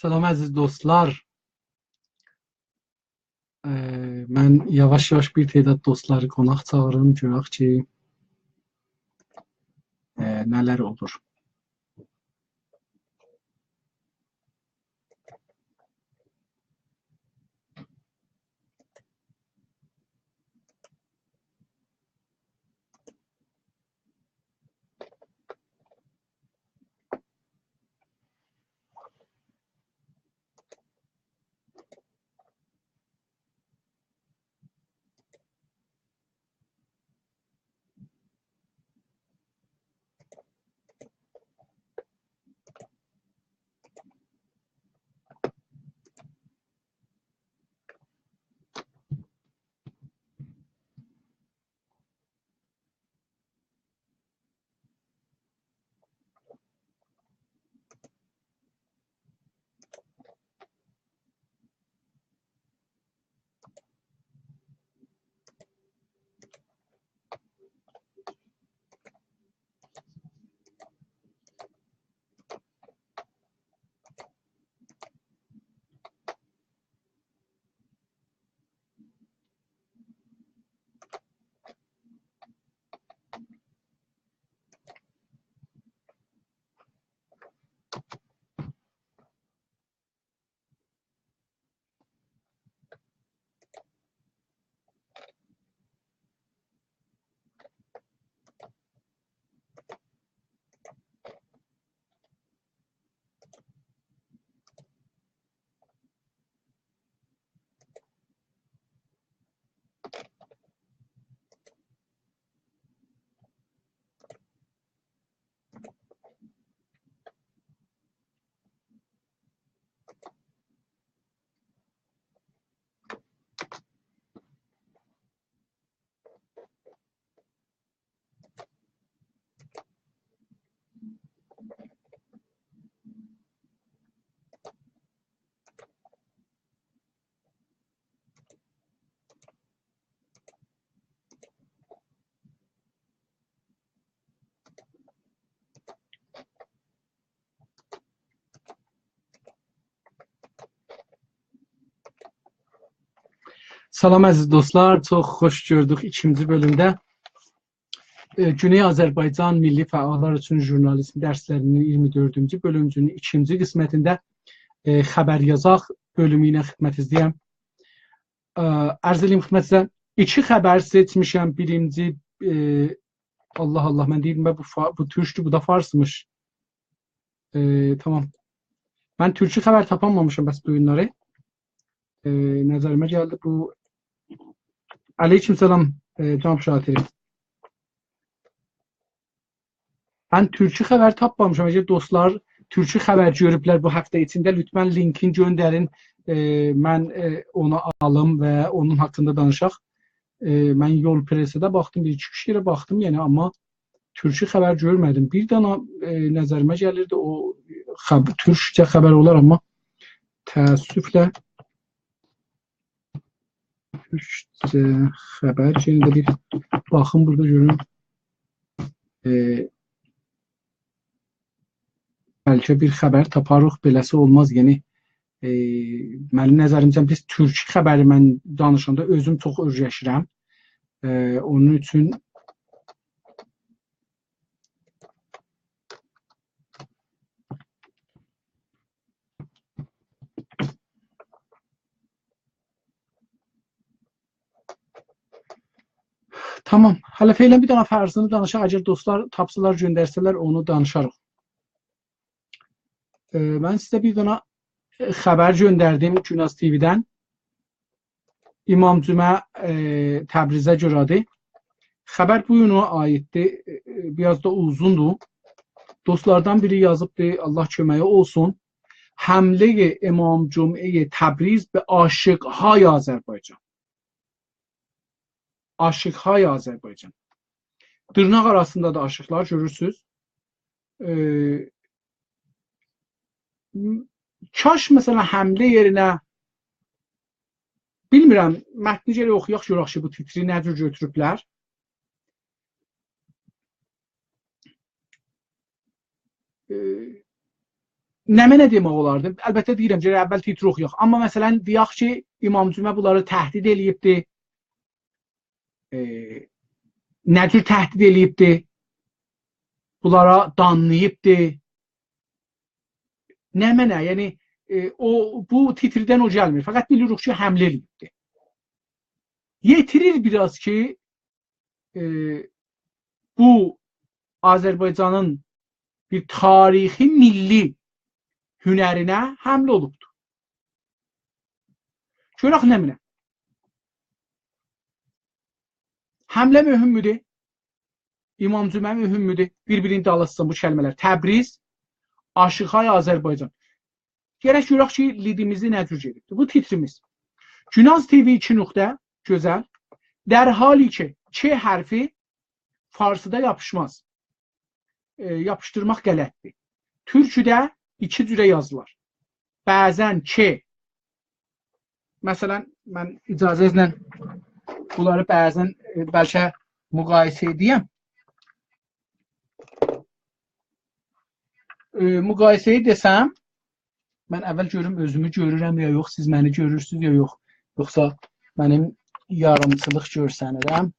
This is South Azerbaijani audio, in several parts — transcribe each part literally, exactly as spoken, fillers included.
سلام عزیز دوستلار. ائ، من یاواش-یاواش بیر تعداد دوستلاری قوناق چاغیریم، گؤرک کی، ائ، نه‌لر اولور. سلام عزیز دوستلار، چوخ خوش گؤردوک ایکینجی بؤلومده. ائ، گونئی آذربایجان میللی فعاللار اوچون ژورنالیسم درسلری‌نین اییرمی دؤردونجو بؤلومونون ایکینجی قسمتینده، ائ، خبر یازاق بؤلومو ایله خدمتینیزده‌یم. ائ، عرض ائدیم خدمتینیزه، ایکی خبر سئچمیشم. بیرینجی، ائ، الله الله، من دئییرم، بو فا-، بو تورکدور، بو دا فارسمیش. ائ، تامام. من تورکجه خبر تاپانمامیشام بس بو گونلری. ائ، نظریمه گلدی بو. علیکم سلام، ائ، جناب شاطری. من تورکجه خبر تاپمامیشام. اگر دوستلار تورکجه خبر گؤروبلر بو هفته ایچینده، لطفاً لینکین گؤندرین. ائ، من، ائ، اونو آلیم و اونون حاقیندا دانیشاق. ائ، من یول پرس‌ده باخدیم، بیر ایکی-اوچ یئره باخدیم، یعنی، آمما تورکجه خبر گؤرمه‌دیم. بیر دنه، ائ، نظریمه گلیردی، او خب-، تورکجه خبر اولار، آمما تأسفله تورکجه خبر، یئنه ده بیر باخیم بورادا گؤروم. ائ، بلکه بیر خبر تاپاریق، بئله‌سی اولماز. یعنی، ائ، منیم نظریمجه بیز تورکجه خبری من دانیشاندا اؤزوم چوخ اؤیرشیرم. ائ، اونون اوچون تامام. هله فعلاً بیر دنه فرضینی دانیشاق. اگر دوستلار تاپسالار، گؤندرسه‌لر، اونو دانیشاریق. ائ، من سیزه بیر دنه، ائ، خبر گؤندردیم گوناز تی‌وی‌دن. امام جمعه، ائ، تبریزه گؤره‌دیر. خبر بو گونه عایددیر. ائ، ائ، بیر آز دا اوزوندور. دوستلاردان بیری یازیبدی، الله کؤمه‌یی اولسون. «حملهٔ امام جمعهٔ تبریز به عاشق‌های آذربایجان.» عاشق‌های آذربایجان. دیرناق آراسیندا دا عاشقلار گؤرورسوز. ائ، م-، کاش، مثلاً، حمله یئرینه، بیلمیرم، متنی گرک اوخویاق، گؤرک کی، بو تیتری نه جور گؤتوروبلر. ائ، نمنه دئمک اولاردی؟ البته دئییرم، گرک اول تیتری اوخویاق. آمما مثلا، دئیک کی، امام جمعه بونلاری تهدید ائله‌ییبدی. ائ، نه جور تهدید ائله‌ییبدی؟ بونلارا دانلاییبدی. نمنه، یعنی، ائ، او، بو تیتردن او گلمیر. فقط بیلیریک کی، حمله ائله‌ییبدی. یئتیریر بیر آز کی، ائ، بو آذربایجانین بیر تاریخی میللی هنرینه حمله اولوبدور. گؤرک نمنه. حمله مهم‌دور. امام جمعه مهم‌دور. بیر-بیرینین دالیسیجا بو کلمه‌لر. تبریز، آشیقای آذربایجان. گرک گؤرک کی، لیدیمیزی نه جور گئدیبدیر. بو تیتریمیز. گوناز تی‌وی ایکی نقطه، گؤزل. در حالی که چ حرفی فارسیدا یاپیشماز. ائ، یاپیشدیرماق غلطدیر. تورکوده ایکی جوره یازیلار. بعضا چ، مثلا، من اجازه‌نیزله بونلاری بعضا، ائ، بلکه مقایسه ائدیم. ائ، مقایسه‌یی دئسم، من اول گؤروم اؤزومو گؤرورم یا یوخ، سیز منی گؤرورسونوز یا یوخ. یوخسا منیم یاریمچیلیق گؤرسنیرم.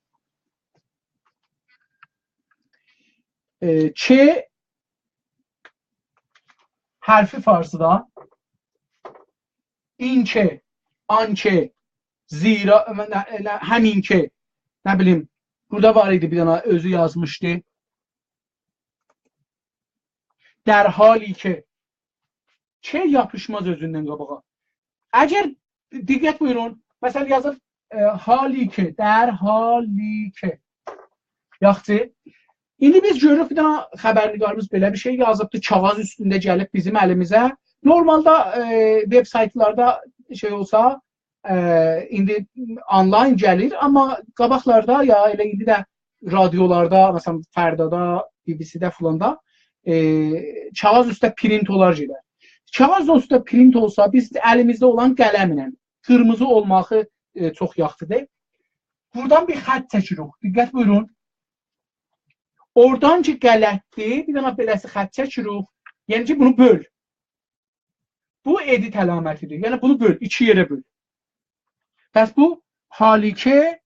ائ، چ حرفی فارسیدا اینکه، آنکه، زیرا، نه، نه، همینکه، نه بیلیم، بورادا وار ایدی بیر دنه اؤزو یازمیشدی. در حالی که، چ یاپیشماز اؤزوندن قاباغا. اگر، دقت بویورون، مثلا یازیر، ائ، حالی که، در حالی که. یاخشی. ایندی بیز گؤروروک، بیر دنه خبرنگاریمیز بئله بیر شئی یازیبدی، کاغیذ اوستونده گلیب بیزیم الیمیزه. نورمالدا، ائ، وب‌سایتلاردا شئی اولسا، ائ، ایندی آنلاین گلیر، آمما قاباقلاردا یا ائله ایندی ده رادیولاردا، مثلا، فردادا، بی‌بی‌سی‌ده فلاندا، ائ، کاغیذ اوسته پرینت اولار گئدر. کاغیذ اوسته پرینت اولسا، بیز الیمیزده اولان قلمله، قیرمیزی اولماغی، ائ، چوخ یاخشیدیر. بورادان بیر خط چکیریک. دقت بویورون. اورادان کی، غلطدیر، بیر دنه بئله‌سی خط چکیریک. یعنی کی، بونو بؤل. بو ادیت علامتیدیر. یعنی بونو بؤل، ایکی یئره بؤل. پس بو حالی که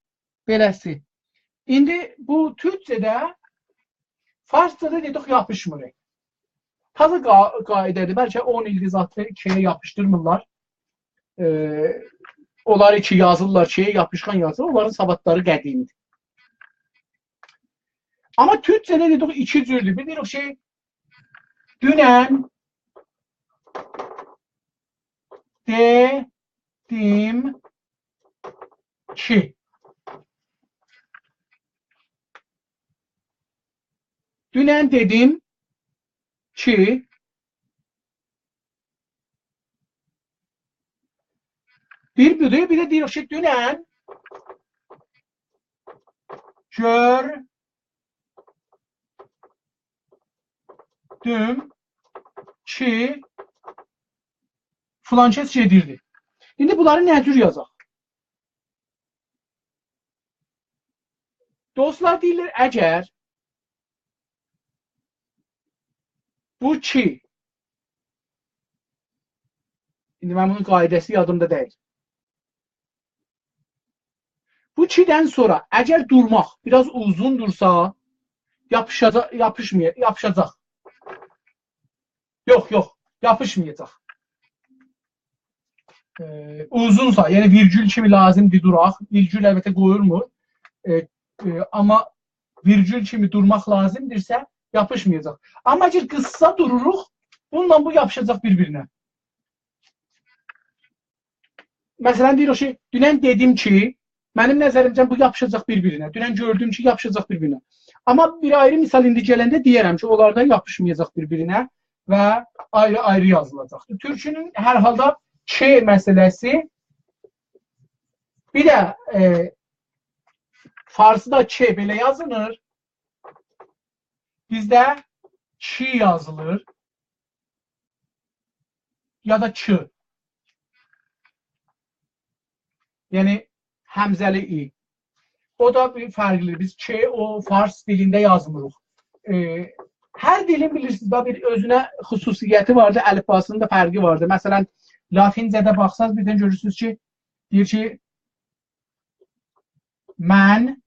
بئله‌سی. ایندی بو تورکجه‌ده، فارسجادا دئدیک یاپیشمیر. تازا قا-، قاعده‌دیر. بلکه اون ایلدیر زاددیر کی، یاپیشدیرمیرلار. ائ، اونلاری کی یازیرلار کی، یاپیشقان یازیر، اونلارین سوادلاری قدیمیدیر. آمما تورکجه‌ده دئدیک ایکی جوردور. بیر دئییریک کی، دونن دئدیم کی. دونن دئدیم کی، بیر بودور، بیر ده دئییریک کی، دونن گؤردوم کی، فلان کس گئدیردی. ایندی بونلاری نه جور یازاق؟ دوستلار دئییرلر، اگر بو کی، ایندی من بونون قاعده‌سی یادیمدا دئییل. بو کی‌دن سونرا اگر دورماق بیر آز اوزوندورسا، یاپیشاجا-، یاپیشمایا-، یاپیشاجاق. یوخ، یوخ، یاپیشمایاجاق. ائ، اوزونسا، یعنی ویرگول کیمی لازیمدیر دوراق. ویرگول البته قویولمور. ائ، ائ، آمما ویرگول کیمی دورماق لازیمدیرسا، یاپیشمایاجاق. آمما اگر قیسسا دوروروق، بونونلا بو یاپیشاجاق بیر-بیرینه. مثلا، دئییر او شئی، دونن دئدیم کی، منیم نظریمجه بو یاپیشاجاق بیر-بیرینه. دونن گؤردوم کی، یاپیشاجاق بیر-بیرینه. آمما بیر آیری مثال ایندی گلنده دئیه‌رم کی، اونلار دا یاپیشمایاجاق بیر-بیرینه و آیری-آیری یازیلاجاقدیر. تورکونون هر حالدا ک مسئله‌سی، بیر ده، ائ، فارسیدا ک بئله یازیلیر، بیزده کی یازیلیر. یا دا ک. یعنی همزه‌لی ای. او دا بیر فرقلی. بیز ک، او فارس دیلینده یازمیریق. ائ، هر دیلین، بیلیرسینیز ده، بیر اؤزونه خصوصیتی واردی، الیفباسینین دا فرقی واردی. مثلا، لاتینجه‌ده باخساز، بیردن گؤرورسونوز کی، دئییر کی، «من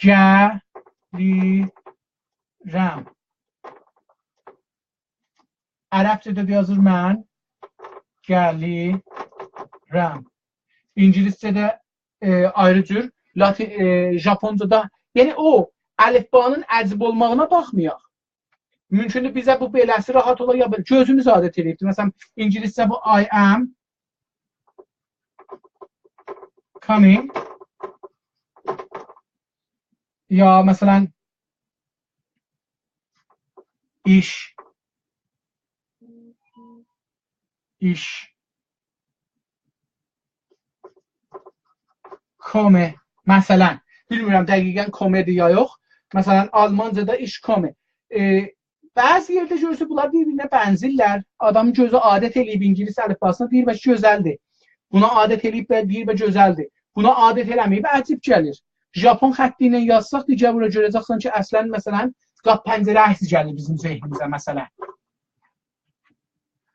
گلیرم.» عربجه‌ده ده یازیر «من گلیرم». اینگیلیسجه‌ده، ائ، آیری جور، لاتی-، ائ، ژاپونجادا، یعنی او الیفبانین عجیب اولماغینا باخمایاق. مومکوندور بیزه بو بئله‌سی راحت اولا، یا بئله. گؤزوموز عادت ائله‌ییبدیر. مثلا، اینگیلیسجه بو «I am coming»، یا مثلا، «Ich، ich komme»، مثلا. بیلمیرم دقیقا «komme»دیر یا یوخ. مثلا، آلمانجادا «Ich komme». ائ، بعضی یئرده گؤرورسونوز، بونلار بیر-بیرینه بنزیرلر. آدامین گؤزو عادت ائله‌ییب اینگیلیس الیفباسینا، دئییر، «بس گؤزلدیر.» بونا عادت ائله‌ییب و دئییر، «بس گؤزلدیر.» بونا عادت ائله‌مه‌ییب، عجیب گلیر. ژاپون خطی ایله یازساق، دیگر بورا گؤره‌جکسن کی، اصلا، مثلا، قاپ پنجره عکسی گلیر بیزیم ذهنیمیزه، مثلا.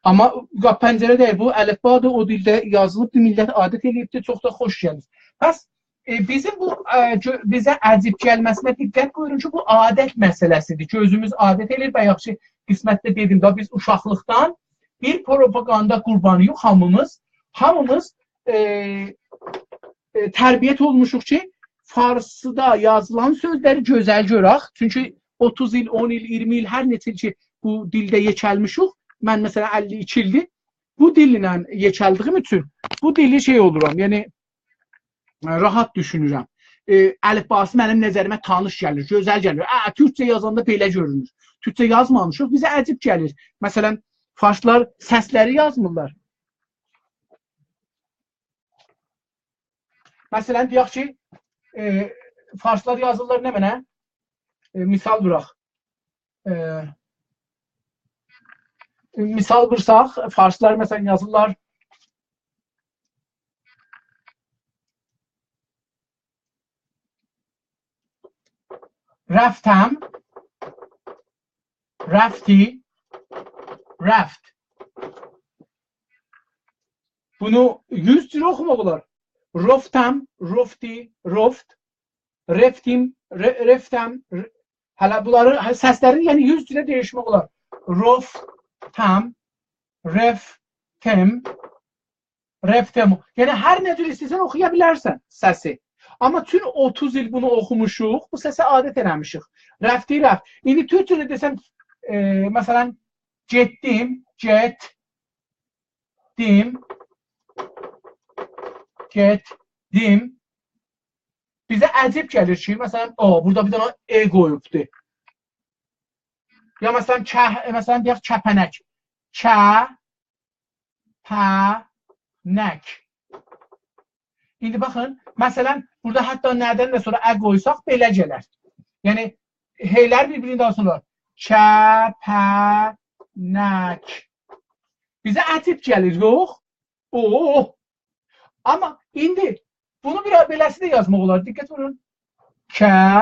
آمما قاپ پنجره دئییل، بو الیفبادیر، او دیلده یازیلیبدیر، میللت عادت ائله‌ییبدیر، چوخ دا خوش گلیر. پس، ائ، بیزیم بو، ائ، گؤ-، بیزه عجیب گلمه‌سینه دقت بویورون کی، بو عادت مسئله‌سیدیر. گؤزوموز عادت ائله‌ییر و یاخشی قسمتده دئدیم ده، بیز اوشاقلیقدان بیر پروپاگاندا قوربانی‌ییق هامیمیز. هامیمیز، ائ، ائ، تربیت اولموشوق کی، فارسدا یازیلان سؤزلری گؤزل گؤرک. چونکی اوتوز ایل، اون ایل، اییرمی ایل، هر نئچه ایل کی، بو دیلده یئکه‌لمیشیک، من، مثلا، اللی ایکی ایلدیر بو دیلله یئکه‌لدیییم اوچون بو دیلی شئی اولورام، یعنی، راحت دوشونورم. ائ، الیفباسی منیم نظریمه تانیش گلیر، گؤزل گلیر. آ، تورکجه یازاندا بئله گؤرونور. تورکجه یازمامیشیق، بیزه عجیب گلیر. مثلا، فارسلار سسلری یازمیرلار. مثلا، دئیک کی، ائ، فارسلار یازیرلار نمنه؟ ائ، مثال ووراق. ائ، مثال وورساق، فارسلار، مثلا، یازیرلار «رفتم»، «رفتی»، «رفت». بونو یوز جور اوخوماق اولار. «رفتم»، «رفتی»، «رفت»، «رفتیم»، «ر-، رفتم»، ر-، هله بونلارین، هه، سسلرینی، یعنی، یوز جوره دییشمک اولار. «رفتم»، «رفتم»، «رفتم». یعنی، هر نه جور ایسته‌ییرسن، اوخویا بیلرسن سسی. آمما چون اوتوز ایل بونو اوخوموشوق، بو سسه عادت ائله‌میشیک. «رفتی»، «رفت». ایندی تورکجه‌ده دئسم، ائ، مثلا، «گئتدیم»، «گئتدیم»، «گئتدیم». بیزه عجیب گلیر کی، مثلا، او، بورادا بیر دنه «ائ» قویوبدور. یا مثلا، که-، مثلا، دئیک، «کپنک». «کپنک». ایندی باخین، مثلا، بورادا حتی «ن»دن ده سونرا «ا» قویساق، بئله گلر. یعنی، «ه»لر بیر-بیرینین دالیسیندا اولار. «کپنک». بیزه عجیب گلیر، یوخ؟ اوه! آمما ایندی بونو بیر بئله‌سی ده یازماق اولار. دقت بویورون. «کپنک».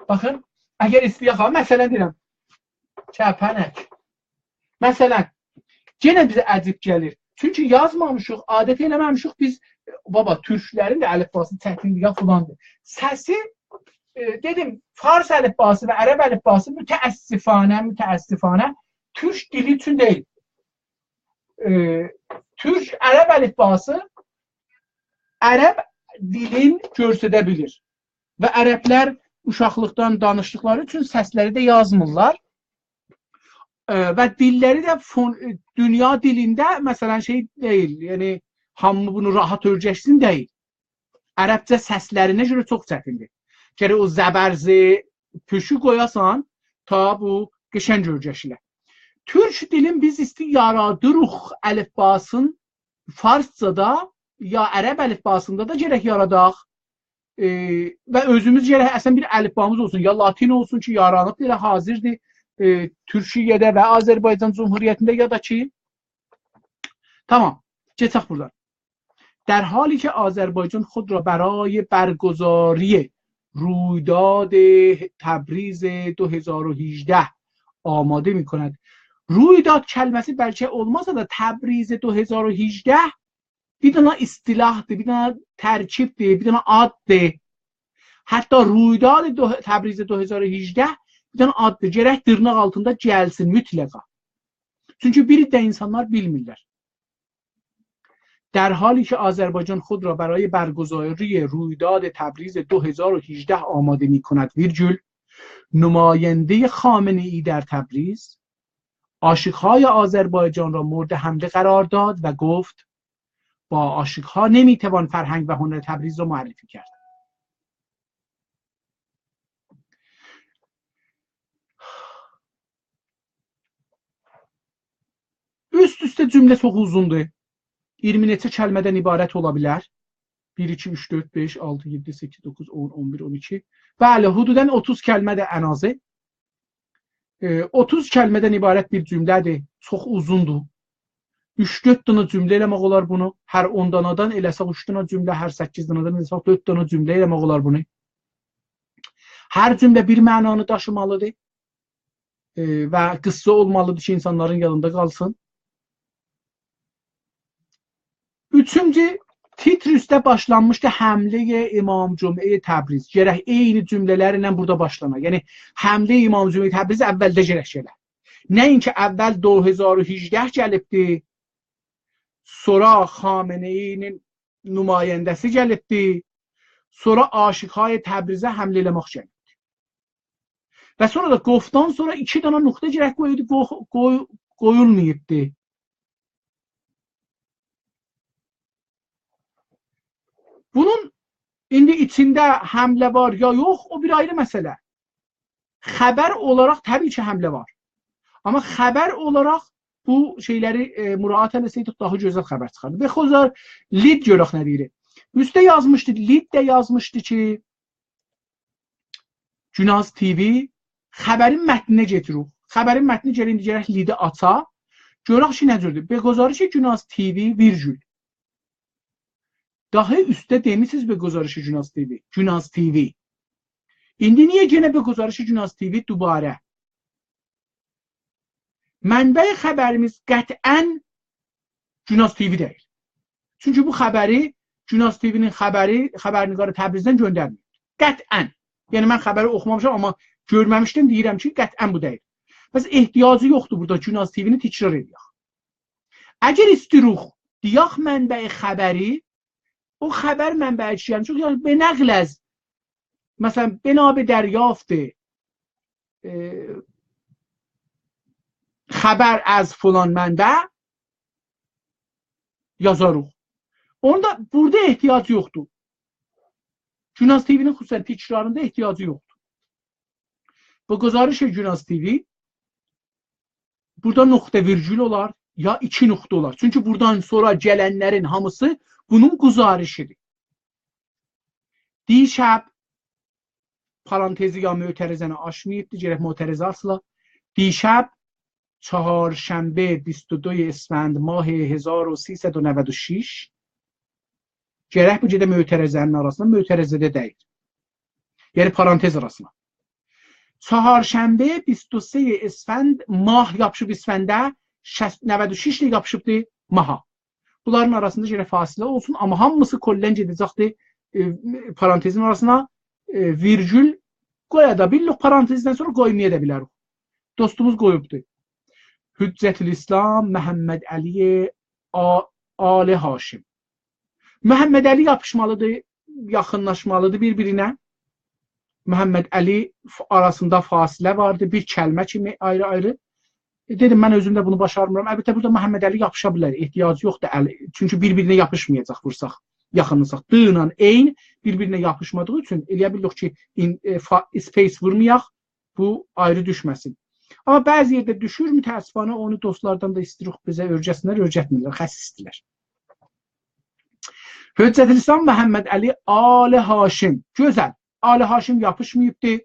باخین، اگر ایسته‌یک، ها، مثلا دئییرم، «کپنک». مثلا، یئنه بیزه عجیب گلیر. چونکی یازمامیشیق، عادت ائله‌مه‌میشیک بیز، بابا، تورکلرین ده الیفباسی چتیندیر، یا فلاندیر. سسی، ائ، دئدیم، فارس الیفباسی و عرب الیفباسی متأسفانه، متأسفانه تورک دیلی اوچون دئییل. ائ، تورک عرب الیفباسی عرب دیلین گؤستره بیلیر. و عربلر اوشاقلیقدان دانیشدیقلاری اوچون سسلری ده یازمیرلار. ائ، و دیللری ده فون-، دونیا دیلینده، مثلا، شئی دئییل، یعنی، هامی بونو راحت اؤیرشسین دئییل. عربجه سسلرینه گؤره چوخ چتیندیر. گرک او زبر، ز، پوشو قویاسان، تا بو قشنگ اؤیرشیله. تورک دیلین بیز ایستی یارادیریق الیفباسین فارسجادا یا عرب الیفباسیندا دا گرک یاراداق. ائ، و اؤزوموز گرک اصلا بیر الیفبامیز اولسون. یا لاتین اولسون کی، یارانیبدیر، حاضردیر، ائ، تورکیه‌ده و آذربایجان جمهوریتینده، یا دا کی، تامام. گئچک بورادان. در حالی که آذربایجان خود را برای برگزاری رویداد تبریز دو هزار و هجده آماده می‌کند. رویداد کلمه‌سی بلکه اولماسا دا تبریز دو هزار و هجده بیر دنه اصطلاحدیر، بیر دنه ترکیبدیر، بیر دنه آددیر. حتی رویداد دو، تبریز دو هزار و هجده بیر دنه آددیر. گرک دیرناق آلتیندا گلسین مطلقا. چونکی بیر ده اینسانلار بیلمیرلر. در حالی که آذربایجان خود را برای برگزاری رویداد تبریز دو هزار و هجده آماده می‌کند، ویرگول، نمایندهٔ خامنه‌ای در تبریز عاشق‌های آذربایجان را مورد حمله قرار داد و گفت: «با عاشق‌ها نمی‌توان فرهنگ و هنر تبریز را معرفی کرد.» اوست-اوسته جمله چوخ اوزوندور. اییرمی نئچه کلمه‌دن عبارت اولا بیلر. بیر، ایکی، اوچ، دؤرد، بئش، آلتی، یئددی، سککیز، دوققوز، اون، اون بیر، اون ایکی. بلی، حدوداً اوتوز کلمه‌دیر ان آزی. ائ، اوتوز کلمه‌دن عبارت بیر جمله‌دیر. چوخ اوزوندور. اوچ-دؤرد دنه جمله ائله‌مک اولار بونو. هر اون دانادان ائله‌سک اوچ دنه جمله، هر سککیز دانادان ائله‌سک دؤرد دنه جمله ائله‌مک اولار بونو. هر جمله بیر معنانی داشیمالیدیر. ائ، و قیسسا اولمالیدیر کی، اینسانلارین یادیندا قالسین. اوچونجو، تیتر اوسته باشلانمیشدی: «حملهٔ امام جمعهٔ تبریز.» گرک عینی جمله‌لرله بورادا باشلانا. یعنی، «حملهٔ امام جمعهٔ تبریز» اولده گرک گله. نه اینکی اول دو هزار و هجده گلیبدی، سونرا خامنه‌ای‌نین نماینده‌سی گلیبدی، سونرا عاشق‌های تبریزه حمله ائله‌مک گلیبدی. و سونرا دا «گفت»دان سونرا ایکی دنه نقطه گرک قویولدو، قو-، قوی-، قویولماییبدی. بونون ایندی ایچینده حمله وار یا یوخ، او بیر آیری مسئله. خبر اولاراق طبیعی کی، حمله وار. آمما خبر اولاراق بو شئیلری، ائ، مراعات ائله‌سه‌یدیک، داها گؤزل خبر چیخاردی. بیر خصوصا لید گؤرک نه دئییر. اوسته یازمیشدی، لید ده یازمیشدی کی، گوناز تی‌وی خبرین متنینه گئدیریک. خبرین متنی گرک، ایندی گرک لیدی آچا. گؤرک کی، نه جوردور. «به گزارش گوناز تی‌وی»، ویرگول. داها اوسته دئمیسیز «به گزارش گوناز تی‌وی»، گوناز تی‌وی. ایندی نییه یئنه «به گزارش گوناز تی‌وی»؟ دوباره. منبع خبریمیز قطعاً گوناز تی‌وی دئییل. چونکی بو خبری، گوناز تی‌وی‌نین خبری، خبرنگار تبریزدن گؤندرمه‌ییب. قطعاً. یعنی، من خبری اوخومامیشام، آمما گؤرمه‌میشدیم، دئییرم کی، قطعاً بو دئییل. پس احتیاجی یوخدور بورادا گوناز تی‌وی‌نی تکرار ائله‌یک. اگر ایستیروخ، دئیک منبع خبری، او خبر منبعی کی، یعنی، چوخ، یعنی، به نقل از، مثلاً، بنا به دریافت، ائ، خبر از فلان منبع یازاریق. اوندا بورادا احتیاج یوخدور. گوناز تی‌وی‌نین خصوصاً تکراریندا احتیاجی یوخدور. بو گزارش گوناز تی‌وی، بورادا نقطه ویرگول اولار، یا ایکی نقطه اولار. چونکی بورادان سونرا گلنلرین هامیسی بونون گزارشیدیر. دیشب، پارانتزی یا معترضه‌نی آچماییبدی، گرک معترضه آچیلا. دیشب، چهارشنبه، بیست و دو اسفند ماه هزار و سیصد و نود و شش، گرک بو گئده معترضه‌نین آراسیندا، معترضه‌ده دئییل. یعنی پارانتز آراسینا. چهارشنبه، بیست و سه اسفند، ماه یاپیشیب اسفنده، شصت، نود و شش ایله یاپیشیبدی ماها. بونلارین آراسیندا یئنه فاصله اولسون، آمما هامیسی کلاً گئده‌جکدی، ائ، پارانتزین آراسینا، ائ، ویرگول قویا دا بیلیریک، پارانتزدن سونرا قویمایا دا بیلریک. دوستوموز قویوبدو. حجت‌الاسلام محمدعلی آ-، آل هاشم. محمدعلی یاپیشمالیدیر، یاخینلاشمالیدیر بیر-بیرینه. محمدعلی ف-، آراسیندا فاصله واردی، بیر کلمه کیمی آیری-آیری. ائ، دئدیم، من اؤزوم ده بونو باشارمیرام. البته، بورادا محمدعلی یاپیشا بیلر، احتیاجی یوخدور ال-، چونکی بیر-بیرینه یاپیشمایاجاق، وورساق، یاخینلاساق. «د» ایله «ع» بیر-بیرینه یاپیشمادیغی اوچون ائلیه بیلیریک کی، این، ائ، فا-، space وورمایاق، بو آیری دوشمه‌سین. آمما بعضی یئرده دوشور، متأسفانه اونو دوستلاردان دا ایسته‌ییریک بیزه اؤیرتسینلر، اؤیرتمیرلر، خسیسدیرلر. حجت‌الاسلام محمدعلی آل هاشم، گؤزل. آل هاشم یاپیشماییبدی،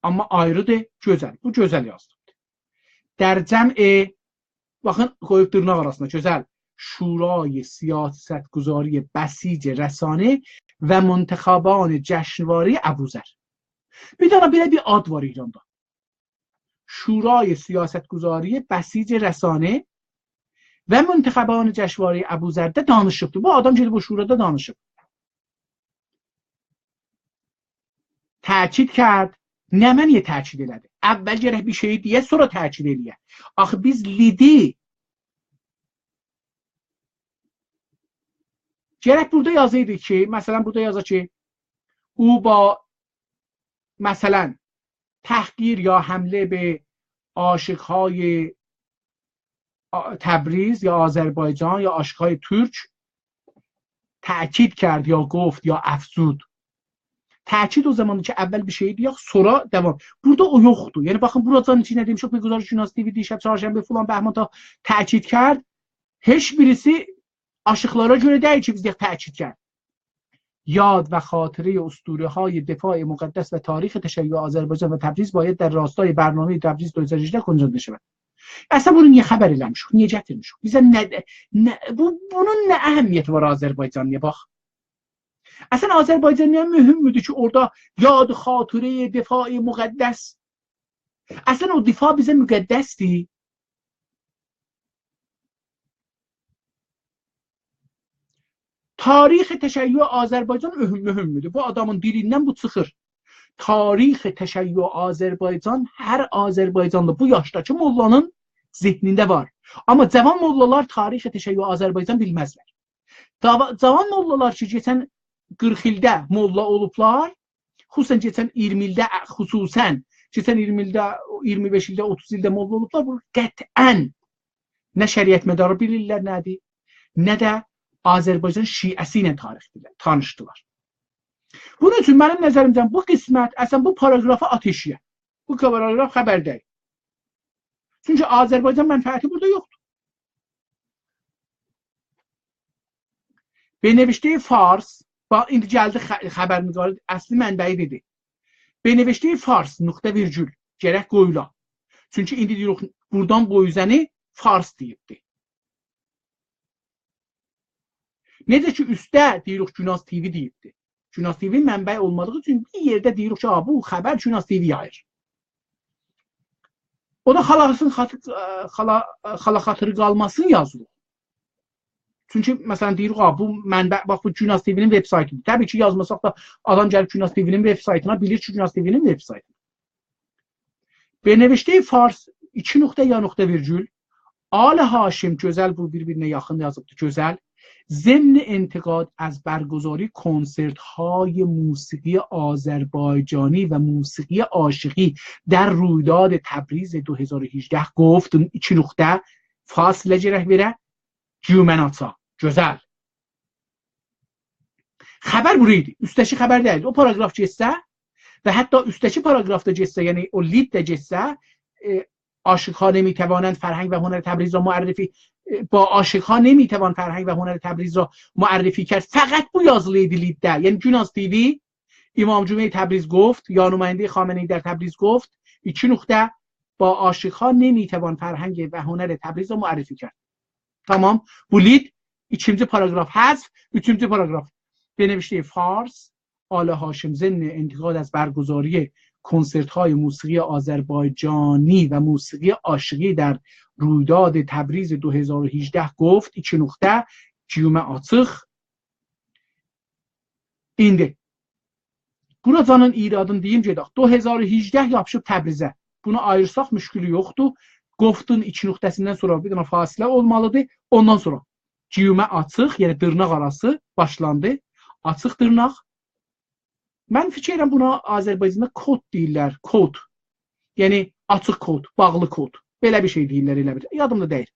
آمما آیریدیر، گؤزل. بو گؤزل یازیلیبدیر. در جمع، باخین، قویوب دیرناق آراسیندا، گؤزل. شورای سیاستگذاری بسیج رسانه و منتخبان جشنوارهٔ ابوذر. بیر دنه بئله بیر آد وار ایراندا. شورای سیاستگذاری بسیج رسانه و منتخبان جشنوارهٔ ابوذرده دانیشیبدی. بو آدام گئدیب او شورادا دانیشیب. تأکید کرد. نمنه‌یه تأکید ائله‌دی؟ اول گرک بیر شئیی دئیه، سونرا تأکید ائله‌یه. آخی بیز لیدی گرک بورادا یازایدی کی، مثلا، بورادا یازا کی، او با، مثلا، تحقیر یا حمله به عاشق‌های آ-، تبریز یا آذربایجان یا عاشق‌های ترک تأکید کرد یا گفت یا افزود. تأکید او زماندی کی، اول بیر شئیی دئیک، سونرا داوام. بورادا او یوخدور. یعنی، باخین، بوراجان ایچینده دئمیشیک، به گزارش گوناز تی‌وی دیشب، چهارشنبه فلان بهمان تا تأکید کرد. هئچ بیریسی عاشق‌لارا گؤره دئییل کی، بیز دئیک تأکید کرد. یاد و خاطرهٔ اسطوره‌های دفاع مقدس و تاریخ تشیع آذربایجان و تبریز باید در راستای برنامهٔ تبریز دو هزار و هجده گنجانده شود. اصلا بونو نییه خبر ائله‌میشیک؟ نییه گتیرمیشیک؟ بیزه نه، نه، بو، بونون نه اهمیتی وار آذربایجانلی‌یا؟ باخ. اصلا آذربایجانلی‌یا مهم‌دور کی، اورادا یاد خاطرهٔ دفاع مقدس، اصلا او دفاع بیزه مقدس‌دیر؟ تاریخ تشیع آذربایجان مهم، مهم‌دور. بو آدامین دیلیندن بو چیخیر. تاریخ تشیع آذربایجان هر آذربایجانلی، بو یاشداکی موللانین ذهنینده وار. آمما جاوان موللالار تاریخ تشیع آذربایجان بیلمزلر. جاوا-، جاوان موللالار کی، کئچن قیرخ ایلده موللا اولوبلار، خصوصا کئچن اییرمی ایلده، خصوصا کئچن اییرمی ایلده، اییرمی بئش ایلده، اوتوز ایلده موللا اولوبلار، بو قطعا نه شریعتمداری بیلیرلر نه‌دیر، نه ده آذربایجان شیعه‌سی ایله تاریخ بیلر، تانیشدیلار. بونون اوچون منیم نظریمدن بو قسمت، اصلا بو پاراگرافی آت ائشییه. بو پاراگراف خبر دئییل. چونکی آذربایجان منفعتی بورادا یوخدور. به نوشتهٔ فارس، با-، ایندی گلدی خ-، خبرنگاری، اصلی منبعی دئدی. به نوشتهٔ فارس، نقطه ویرگول، گرک قویولا. چونکی ایندی دئییریک، بورادان بو اوزه‌نی فارس دئییبدی. نئجه کی، اوستده دئییریک، گوناز تی‌وی دئییبدی. گوناز تی‌وی منبع اولمادیغی اوچون بیر یئرده دئییریک کی، «آ، بو خبر گوناز تی‌وی یاییر.» او دا خالاسین خاطر-، اه، خالا-، اه، خالا خاطری قالماسین یازیریق. چونکی، مثلا، دئییریک، «آ، بو منبع، باخ، بو گوناز تی‌وی‌نین وب‌سایتی‌دیر.» طبیعی کی، یازماساق دا آدام گلیب گوناز تی‌وی‌نین وب‌سایتینا، بیلیر کی، گوناز تی‌وی‌نین وب‌سایتی. به نوشتهٔ فارس، ایکی نقطه یا نقطه ویرگول، آل هاشم، گؤزل، بو بیر-بیرینه یاخین یازیبدی، گؤزل. ضمن انتقاد از برگزاری کنسرت‌های موسیقی آذربایجانی و موسیقی عاشقی در رویداد تبریز دو هزار و هجده گفت، ایکی نقطه، فاصله گرک وئره، گیومه‌نی آچا. گؤزل. خبر بورا ایدی. اوستده‌کی خبر دئییلدی. او پاراگراف گئتسه و حتی اوستده‌کی پاراگراف دا گئتسه، یعنی او لید ده گئتسه، ائ، «عاشق‌ها نمی‌توانند فرهنگ و هنر تبریز را معرفی»، ائ، «با عاشق‌ها نمی‌توان فرهنگ و هنر تبریز را معرفی کرد»، فقط بو یازیلی ایدی لیدده. یعنی گوناز تی‌وی، «امام جمعهٔ تبریز گفت، یا نمایندهٔ خامنه‌ای در تبریز گفت، ایکی نقطه، با عاشق‌ها نمی‌توان فرهنگ و هنر تبریز را معرفی کرد.» تامام. بو لید، ایکینجی پاراگراف حذف، اوچونجو پاراگراف. به نوشتهٔ فارس، آل هاشم ضمن انتقاد از برگزاری کنسرت‌های موسیقی آذربایجانی و موسیقی عاشقی در رویداد تبریز دو هزار و هجده گفت، ایکی نقطه، گیومه آچیق، ایندی بوراجانین ایرادینی دئییم، گئدک. دو هزار و هجده یاپیشیب تبریزه. بونو آییرساق مشکلی یوخدور. گفتون ایکی نقطه‌سیندن سونرا بیر دنه فاصله اولمالیدیر. اوندان سونرا گیومه آچیق، یعنی دیرناق آراسی باشلاندی. آچیق دیرناق. من فیکر ائدیرم بونا آذربایجاندا کود دئییرلر، کود. یعنی آچیق کود، باغلی کود. بئله بیر شئی دئییرلر ائله بیل. یادیمدا دئییل.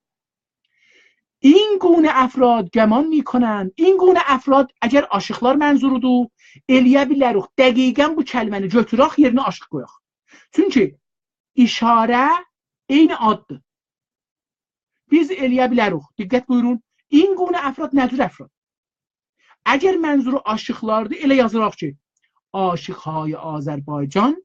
«این گونه افراد گمان می‌کنند»، «این گونه افراد»، اگر عاشقلار منظورودور، ائلیه بیلریک دقیقا بو کلمه‌نی گؤتورک، یئرینه عاشق قویاق. چونکی اشاره عینی آددیر. بیز ائلیه بیلریک، دقت بویورون، «این گونه افراد» نه جور افراد؟ اگر منظورو عاشقلاردیر، ائله یازاراق کی، «عاشق‌های آذربایجان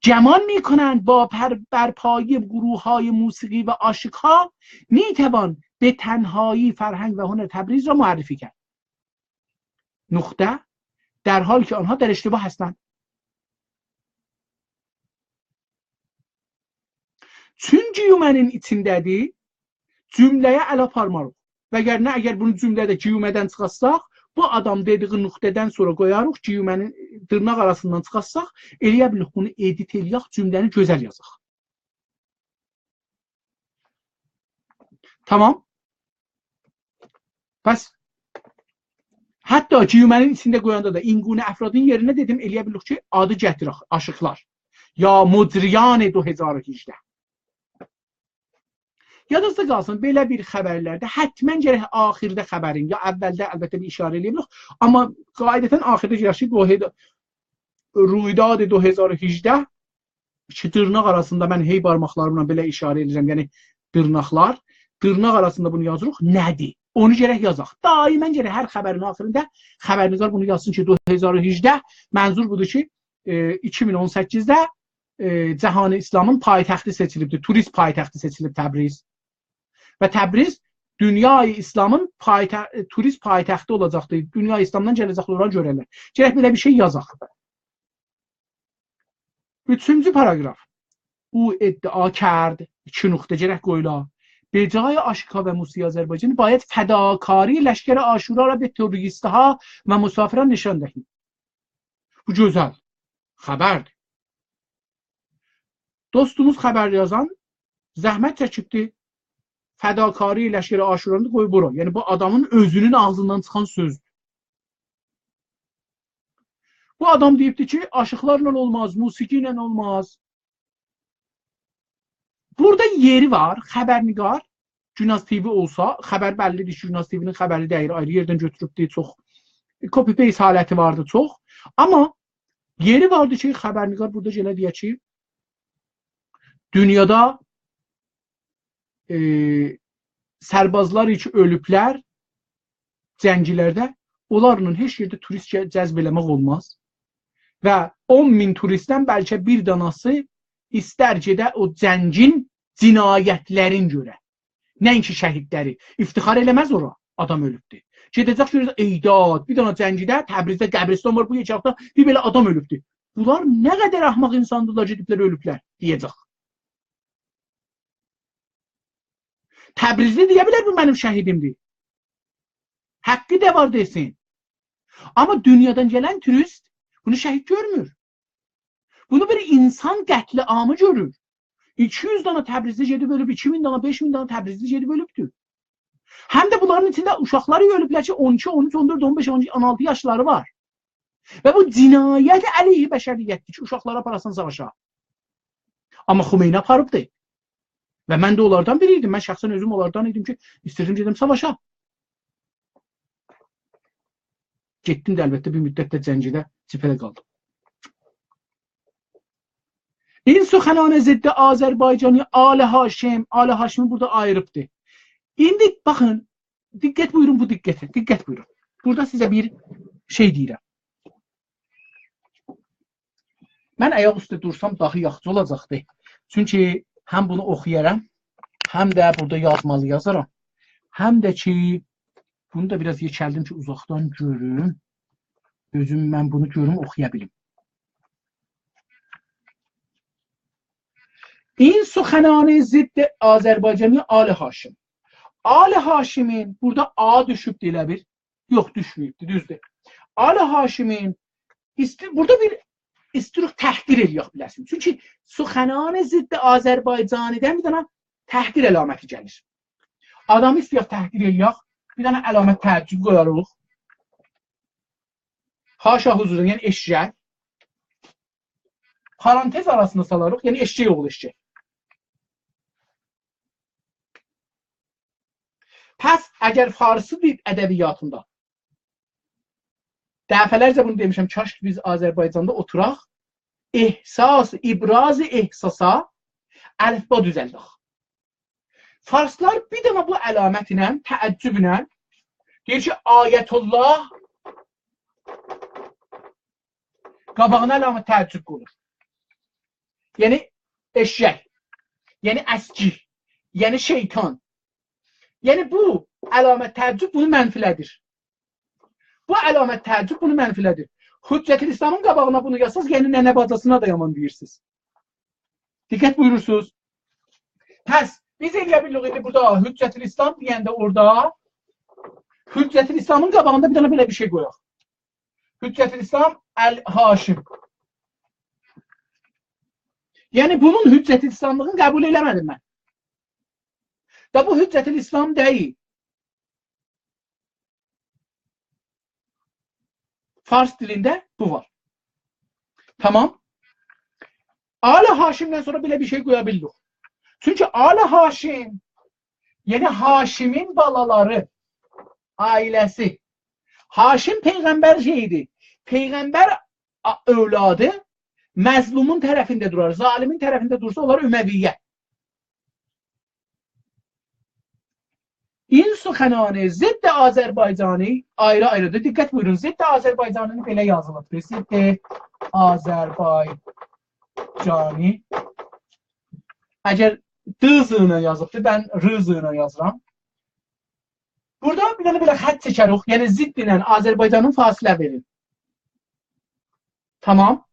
گمان می‌کنند با پر-، برپایی گروه‌های موسیقی و عاشق‌ها می‌توان به تنهایی فرهنگ و هنر تبریز را معرفی کرد. نقطه. در حالی که آنها در اشتباه هستند. چون گیومه‌نین ایچینده‌دیر، جمله‌یه ال آپارماریق. وگرنه اگر بونو جمله‌ده گیومه‌دن چیخارساق، بو آدام دئدیگی نقطه‌دن سونرا قویاریق، گیومه‌نی دیرناق آراسیندان چیخارساق، ائلیه بیلیریک بونو ادیت ائلیک، جمله‌نی گؤزل یازاق. تامام. پس حتی گیومه‌نین ایچینده قویاندا دا این‌گونه افرادین یئرینه دئدیم، ائلیه بیلیریک کی، آدی گتیرک، آشیقلار. یا مجریان دو هزار و هجده. یادینیزدا قالسین، بئله بیر خبرلرده حتماً گرک آخیرده خبرین، یا اولده البته بیر اشاره ائلیه بیلیریک، آمما قاعدتاً آخیرده گرک کی، دو هزار، رویداد دو هزار و هجده، ایکی دیرناق آراسیندا، من هئی بارماقلاریملا بئله اشاره ائدیرم، یعنی دیرناقلار، دیرناق آراسیندا بونو یازیریق، نه‌دیر؟ اونو گرک یازاق. دائماً گرک هر خبرین آخیریندا خبرنگار بونو یازسین کی، دو هزار و هجده، منظور بودور کی، ائ، ایکی مین اون سککیزده، ائ، جهان اسلامین پایتختی سئچیلیبدیر، توریست پایتختی سئچیلیب تبریز. و تبریز دونیای اسلامین پایتخ-، توریست پایتختی اولاجاقدیر. دونیای اسلامدان گله‌جکلر اورا گؤره‌لر. گرک بئله بیر شئی یازاق. اوچونجو پاراگراف. او ادعا کرد، ایکی نقطه گرک قویولا، به جای آشوکا و موسیقی آذربایجانی باید فداکاری لشکر عاشورا را به توریست‌ها و مسافران نشان دهیم. بو گؤزل خبردیر. دوستوموز خبر یازان زحمت چکیبدی. فداکاری لشکر عاشورانی دا قویوب بورا. یعنی، بو آدامین اؤزونون آغزیندان چیخان سؤزدور. بو آدام دئییبدی کی، آشیقلارلا اولماز، موسیقی ایله اولماز. بورادا یئری وار، خبرنگار، گوناز تی‌وی اولسا، خبر بللی‌دیر کی، گوناز تی‌وی‌نین خبری دئییل، آیری یئردن گؤتوروبدور، چوخ copy-paste حالتی واردی چوخ. آمما یئری واردی کی، خبرنگار بورادا گله دئیه کی، دونیادا، ائ، سربازلار کی اؤلوبلر جنگلرده، اونلارلا هئچ یئرده توریست جه-، جذب ائله‌مک اولماز. و اون مین توریستدن بلکه بیر داناسی ایستر گئده او جنگین جنایتلرین گؤره. نه‌اینکی شهیدلری. افتخار ائله‌مز اورا، آدام اؤلوبدور. گئده‌جک گؤره‌جک، ای داد، بیر دنه جنگیده، تبریزده قبرستان وار، بو یئکه‌لیکده بیر بئله آدام اؤلوبدور. بونلار نه قدر احمق اینساندیرلار، گئدیبلر اؤلوبلر، دئیه‌جک. تبریزلی دئیه بیلر، بو منیم شهیدیمدیر. حقی ده وار دئسین. آمما دونیادان گلن توریست بونو شهید گؤرمور. بونو بیر اینسان قتل‌عامی گؤرور. ایکی یوز دانا تبریزلی گئدیب اؤلوب، ایکی مین دانا، بئش مین دانا تبریزلی گئدیب اؤلوبدور. هم ده بونلارین ایچینده اوشاقلاری اؤلوبلر کی، اون ایکی، اون اوچ، اون دؤرد، اون بئش، اون آلتی یاشلاری وار. و بو جنایت علیه بشریتدیر کی، اوشاقلاری آپاراسان ساواشا. آمما خمینی آپاریبدی. و من ده اونلاردان بیری ایدیم. من شخصاً اؤزوم اونلاردان ایدیم کی، ایسته‌ییردیم گئدم ساواشا. گئتدیم ده، البته، بیر مدت ده جنگیده، جبهه‌ده قالدیم. این سخنان ضد آذربایجانی آل هاشم، آل هاشمی بورادا آییریبدی. ایندی باخین، دقت بویورون بو دقته، دقت بویورون. بورادا سیزه بیر شئی دئییرم. من آیاق اوسته دورسام داها یاخشی اولاجاقدی. چونکی هم بونو اوخویارام، هم ده بورادا یازمالی یازارام. هم ده کی، بونو دا بیر آز یئکلدیم کی، اوزاقدان گؤروم. اؤزوم من بونو گؤروم، اوخویا بیلیم. این سخنان ضد آذربایجانی آل هاشم. آل هاشمین، بورادا آ دوشوبدو ائله بیر. یوخ، دوشمه‌ییبدی، دوزدور. آل هاشمین، ایستی-، بورادا بیر ایستیروق تحقیر ائلیک بیله‌سین. چونکی سخنان ضد آذربایجانی‌دن بیر دنه تحقیر علامتی گلیر. آدامی ایسته‌یک تحقیر ائلیک، بیر دنه علامت تعجب قویاریق. حاشا حضورون، یعنی ائششک. پارانتز آراسینا سالاریق، یعنی ائششک اوغلو ائششک. پس اگر فارسی دیل ادبیاتیندا، دفعه‌لرجه بونو دئمیشم، کاش کی بیز آذربایجاندا اوتوراق، احساس، ابراز احساسا الفبا دوزلدک. فارسلار بیر دنه بو علامتله، تعجبله دئییر کی، آیت‌الله قاباغینا علامت تعجب قویور. یعنی ائششک، یعنی اسکی، یعنی شیطان. یعنی، بو علامت تعجب بونو منفی‌له‌دیر. بو علامت تعجب بونو منفی‌له‌دیر. حجت‌الاسلامین قاباغینا بونو یازساز، یعنی ننه باجیسینا دا یامان دئییرسینیز. دقت بویورورسونوز. پس بیز ائلیه بیلیریک ایندی بورادا حجت‌الاسلام دئینده اورادا حجت‌الاسلامین قاباغیندا بیر دنه بئله بیر شئی قویاق. حجت‌الاسلام الهاشم. یعنی بونون حجت‌الاسلاملیغینی قبول ائله‌مه‌دیم من. دا بو حجت‌الاسلام دئییل. فارس دیلینده بو وار. تامام. آل هاشمدن سونرا بئله بیر شئی قویا بیلمیریک. چونکی آل هاشم، یعنی هاشمین بالالاری، عائله‌سی. هاشم پیغمبر شئییدی. پیغمبر آ-، اولادی مظلومون طرفینده دورار، ظالمین طرفینده دورسا، اولار امویه. این سخنان ضد آذربایجانی آیری-آیریدیر. دقت بویورون، ضد آذربایجانی‌نی بئله یازیلیبدیر. ضد آذربایجانی. اگر د ز ایله یازیبدیر، من ر ز ایله یازیرام. بورادا بیر دنه بئله خط چکریک، یعنی ضد ایله آذربایجانین فاصله وئرین. تامام.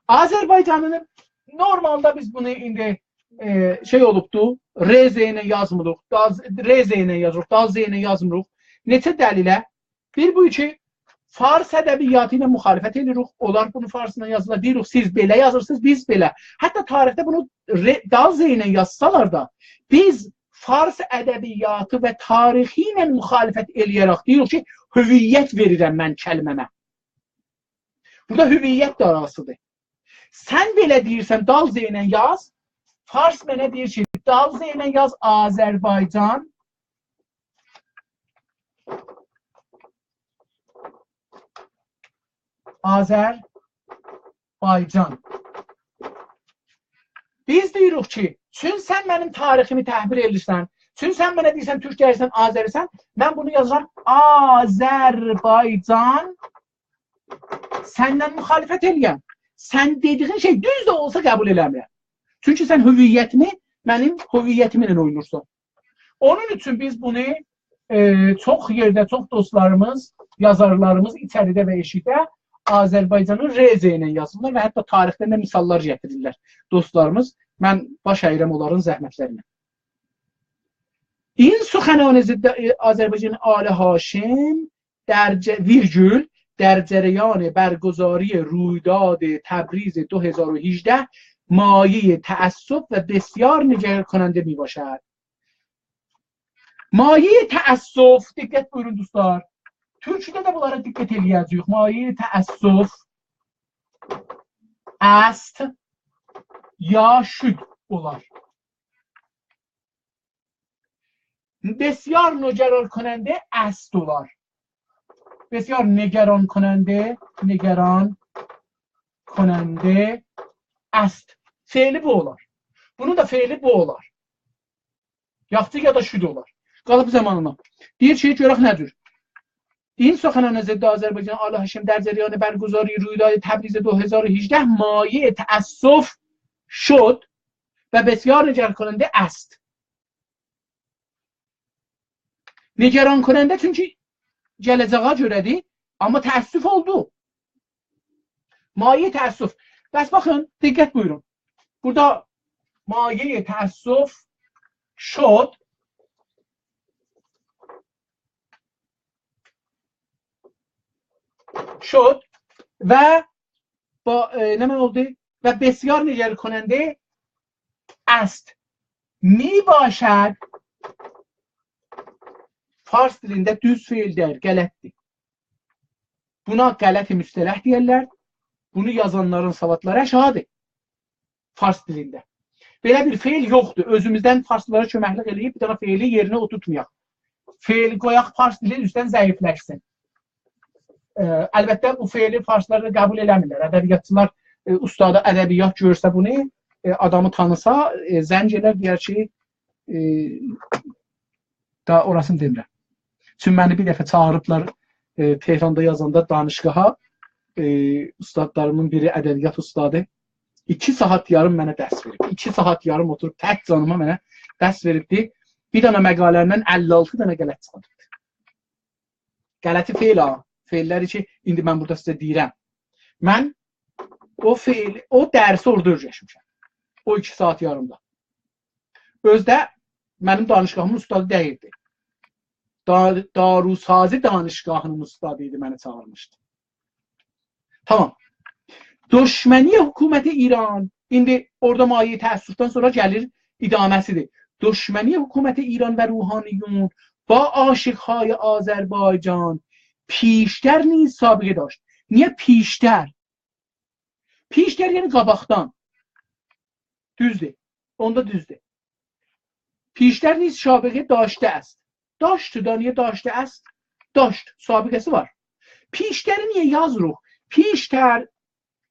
آذربایجانین، نورمالدا بیز بونو ایندی، ائ، شئی اولوبدو، ر ز ایله یازمیریق، دال ز، ر ز ایله یازیریق، دال ز ایله یازمیریق. نئچه دلیله؟ بیر بو کی، فارس ادبیاتی ایله مخالفت ائدیریک، اونلار بونو فارسلا یازیرلار، دئییریک، سیز بئله یازیرسینیز، بیز بئله. حتی تاریخده بونو ر، دال ز ایله یازسالار دا، بیز فارس ادبیاتی و تاریخی ایله مخالفت ائله‌یه‌رک دئییریک کی، هویت وئریرم من کلمه‌مه. بورادا هویت دعواسیدیر. سن بئله دئییرسن، دال ز ایله یاز، فارس منه دئییر کی، دال ز ایله یاز، آذربایجان، آذربایجان. بیز دئییریک کی، چون سن منیم تاریخیمی تحقیر ائدیرسن، چون سن منه دئییرسن، تورک دئییرسن، آذری‌سن، من بونو یازیرام، آذربایجان سندن مخالفت ائله‌یم. سن دئدیگین شئی دوز ده اولسا قبول ائله‌میرم. چونکی سن هویتیمی، منیم هویتیمله اوینایرسان. اونون اوچون بیز بونو، ائ، چوخ یئرده، چوخ دوستلاریمیز، یازارلاریمیز ایچریده و ائشیکده آذربایجانی ر ز ایله یازیرلار و حتی تاریخدن ده مثاللار گتیریرلر دوستلاریمیز. من باش اییرم اونلارین زحمتلرینه. این سخنان ضد آذربایجان آل هاشم در ج، ویرگول، در جریان برگزاری رویداد تبریز دو هزار و هجده مایهٔ تأسف و بسیار نگران‌کننده می‌باشد. مایهٔ تأسف، دقت بویورون دوستلار. تورکوده ده بونلارا دقت ائله‌یه‌جه‌ییک. مایهٔ تأسف است یا شد اولار. بسیار نگران‌کننده است اولار. بسیار نگران‌کننده، نگران‌کننده است. فعلی بو اولار. بونون دا فعلی بو اولار. یاخشی یا دا شد اولار. قالیب زامانینا. دئییر کی، گؤرک نه جور. این سخنان ضد آذربایجان آل هاشم در جریان برگزاری رویداد تبریز دو هزار و هجده مایهٔ تأسف شد و بسیار نگران‌کننده است. نگران‌کننده چونکی گله‌جه‌یه گؤره‌دیر، آمما تأسف اولدو. مایهٔ تأسف. پس باخین، دقت بویورون. بورادا مایهٔ تأسف شد، شد و با، ائ، نمنه اولدو؟ و بسیار نگران‌کننده است. می‌باشد فارس دیلینده دوز فعل دئییل، غلطدیر. بونا غلط مصطلح دئیرلر. بونو یازانلارین سوادلاری آشاغیدیر فارس دیلینده. بئله بیر فعل یوخدور. اؤزوموزدن فارسلارا کؤمکلیک ائله‌ییب بیر دنه فعلی یئرینه اوتورتمایاق. فعل قویاق فارس دیلی اوستدن ضعیفلشسین. ائ، البته، بو فعلی فارسلار دا قبول ائله‌میرلر. ادبیاتچیلار، ائ، استاد ادبیات گؤرسه بونو، ائ، آدامی تانیسا، ائ، زنگ ائلر، دئیر کی، ائ، دا اوراسینی دئمیرم. چونکی منی بیر دفعه چاغیریبلار، ائ، تهراندا یازاندا دانشگاها، ائ، استادلاریمین بیری، ادبیات استادی، ایکی ساعات یاریم منه درس وئریب. ایکی ساعات یاریم اوتوروب تک جانیما منه درس وئریبدی. بیر دنه مقاله‌دن اللی آلتی دنه غلط چیخاردیب. غلطی فعل ها. فعللری کی، ایندی من بورادا سیزه دئییرم. من او فعل، او درسی اورادا اؤیرشمیشم. او ایکی ساعات یاریمدا. اؤزو ده منیم دانشگاهیمین اوستادی دئییلدی. دا-، داروسازی دانشگاهی‌نین اوستادی ایدی، منی چاغیرمیشدی. تامام. دشمنی حکومت ایران، ایندی اورادا مایهٔ تأسفدن سونرا گلیر ادامه‌سی‌دیر. دشمنی حکومت ایران و روحانیون با عاشق‌های آذربایجان پیشتر نیز سابقه داشت. نییه پیشتر؟ پیشتر یعنی قاباقدان. دوزدور. اوندا دوزدور. پیشتر نیز سابقه داشته است. داشت دا، نییه داشته است؟ داشت، سابقه‌سی وار. پیشتری نییه یازمیریق؟ پیشتر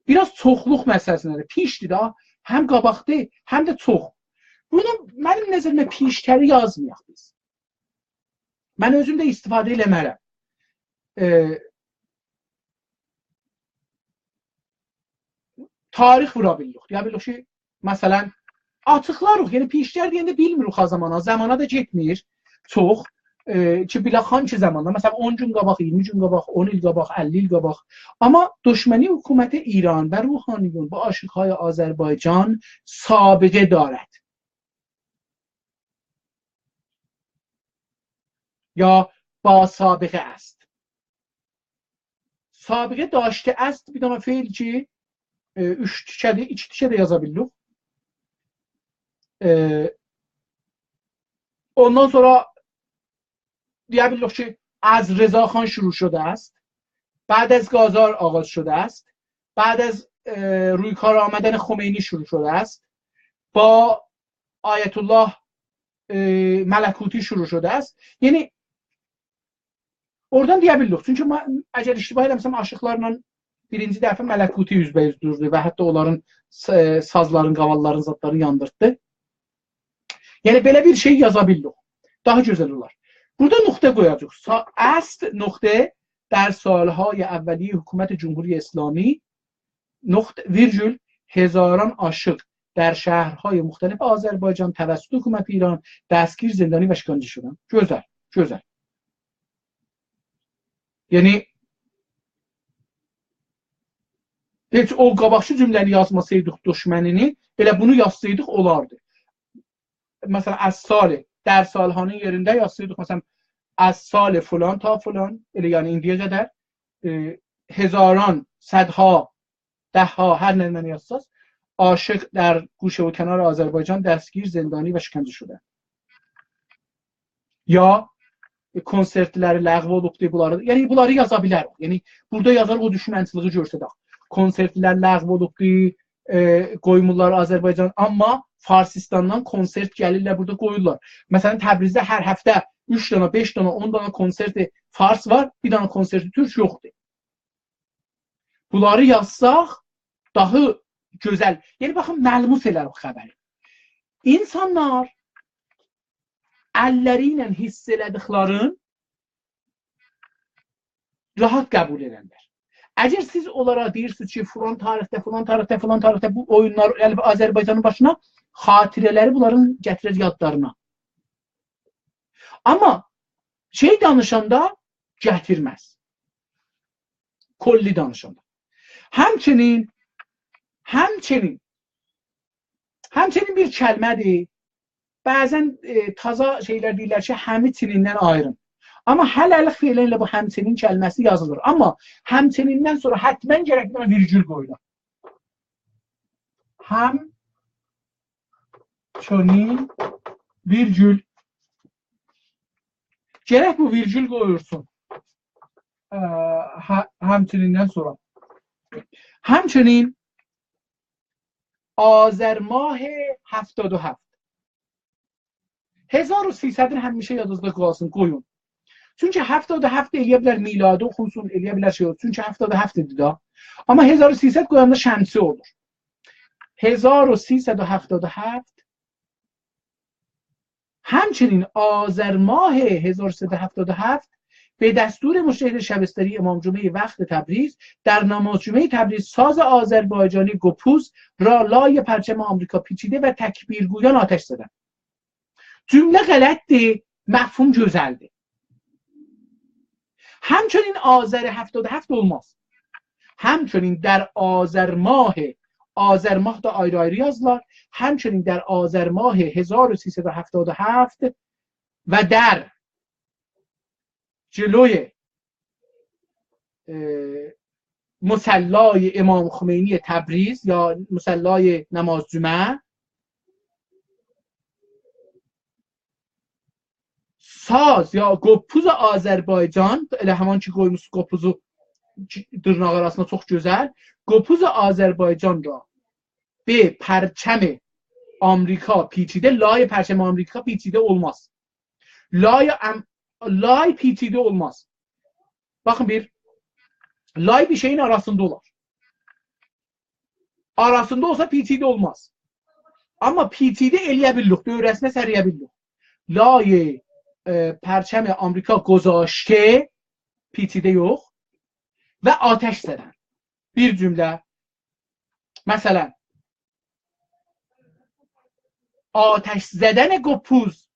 بیر آز چوخلوق مسئله‌سینده‌دیر. پیشدیر دا، هم قاباقدیر، هم ده چوخ. بونو منیم نظریمه پیشتری یازمایاق بیز. من اؤزوم ده استفاده ائله‌مه‌رم. ائ، تاریخ وورا بیلیریک. دئیه بیلیریک کی، مثلا، آچیقلاریق. یعنی، پیشتر دئینده بیلمیریک ها زامانا. زامانا دا گئتمیر چوخ. ائ، کی، بیلک هانسی زاماندا. مثلا، اون گون قاباق، اییرمی گون قاباق، اون ایل قاباق، اللی ایل قاباق. اما دشمنی حکومت ایران و روحانیون با عاشق‌های آذربایجان سابقه دارد. یا با سابقه است. سابقه داشته است، بیر دنه فعل کی، ائ، اوچ تیکه‌دیر، ایکی تیکه ده یازا بیلیریک. ائ، اوندان سونرا دئیه بیلیریک کی، از رضاخان شروع شده است، بعد از قاجار آغاز شده است، بعد از، ائ، روی کار آمدن خمینی شروع شده است، با آیت‌الله، ائ، ملکوتی شروع شده است. یعنی، اورادان دئیه بیلیریک. چونکی ما، اگر اشتباه ائله‌مه‌سم، عاشیقلارلا بیرینجی دفعه ملکوتی اوزبه‌اوز دوردو و حتی اونلارین س-، سازلارین، قاواللارین، زادلارین یاندیرتدی. یعنی، بئله بیر شئی یازا بیلیریک. داها گؤزل اولار. بورادا نقطه قویاجاغیق. سا-، اصل نقطه در سال‌های اولیهٔ حکومت جمهوری اسلامی، نقطه، ویرگول، هزاران عاشق در شهرهای مختلف آذربایجان توسط حکومت ایران دستگیر، زندانی و شکنجه شدند. گؤزل، گؤزل. یعنی، هئچ او قاباقکی جمله‌نی یازماسایدیق، دشمنی‌نی، ائله بونو یازسایدیق، اولاردی. مثلا، از سال، در سال‌هانین یئرینده یازسایدیق، مثلا، از سال فلان تا فلان، ائله یعنی ایندییه قدر، ائ، هزاران، صدها، ده‌ها، هر نه، نه یازساز، عاشق در گوشه و کنار آذربایجان دستگیر، زندانی و شکنجه شده. یا کنسرتلری لغو اولوبدو، بونلاری، یعنی بونلاری یازا بیلریک. یعنی بورادا یازاریق، او دوشونجه‌چیلیگی گؤرسدک. کنسرتلر لغو اولوبدو، ائ، قویمورلار آذربایجان، اما فارسیستاندان کنسرت گلیرلر، بورادا قویورلار. مثلا، تبریزده هر هفته اوچ دنه، بئش دنه، اون دنه کنسرت فارس وار، بیر دنه کنسرت تورک یوخدور. بونلاری یازساق، داها گؤزل. یعنی، باخین، ملموس ائلر بو خبری. اینسانلار اللری ایله حیس ائله‌دیکلرین راحت قبول ائدرلر. اگر سیز اونلارا دئییرسینیز کی، فلان تاریخده، فلان تاریخده، فلان تاریخده بو اویونلار گلیب آذربایجانین باشینا، خاطره‌لری بونلارین گتیرر یادلارینا. اما شئی دانیشاندا گتیرمز. کلی دانیشاندا. همچنین، همچنین، همچنین بیر کلمه‌دیر. بعضا، ائ، تازا شئیلر دئییرلر کی، همچنیندن آییرین. اما هله‌لیک فعلا ائله بو همچنین کلمه‌سی یازیلیر. اما همچنیندن سونرا حتما گرک بیر دنه ویرگول قویولور. همچنین ویرگول. گرک بو ویرگول قویولسون. ائ، ه-، همچنیندن سونرا. همچنین آذر ماه هفتاد و هفت. هزار و سیصدین همیشه یادینیزدا قالسین، قویون. چونکی هفتاد و هفت ائلیه بیلر میلادی اوخونسون، ائلیه بیلر شئی اولسون. چونکی هفتاد و هفت ایدی دا. اما هزار و سیصد قویاندا شمسی اولور. هزار و سیصد و هفتاد و هفت، همچنین آذر ماه هزار و سیصد و هفتاد و هفت به دستور مجتهد شبستری امام جمعهٔ وقت تبریز در نماز جمعهٔ تبریز ساز آذربایجانی قوپوز را لای پرچم آمریکا پیچیده و تکبیرگویان آتش زدند. جمله غلطدیر، مفهوم گؤزلدیر. همچنین آذر هفتاد و هفت اولماز. همچنین در آذر ماه، آذر ماه دا آیری-آیری یازیلار. همچنین در آذر ماه هزار و سیصد و هفتاد و هفت و در جلوی، اه، مصلای امام خمینی تبریز یا مصلای نماز جمعه، ساز یا قوپوز آذربایجان، ائله همان کی قویموسوز قوپوزو، کی دیرناق آراسیندا چوخ گؤزل، قوپوز آذربایجان را به پرچم آمریکا پیچیده، لای پرچم آمریکا پیچیده اولماز. لای ام-، لای پیچیده اولماز. باخین بیر، لای بیر شئیین آراسیندا اولار. آراسیندا اولسا پیچیده اولماز. آمما پیچیده ائلیه بیلیریک، دؤوره‌سینه سریه بیلیریک. لای، اه، پرچم آمریکا گذاشته، پیچیده یوخ، و آتش زدن. بیر جمله. مثلا، آتش زدن قوپوز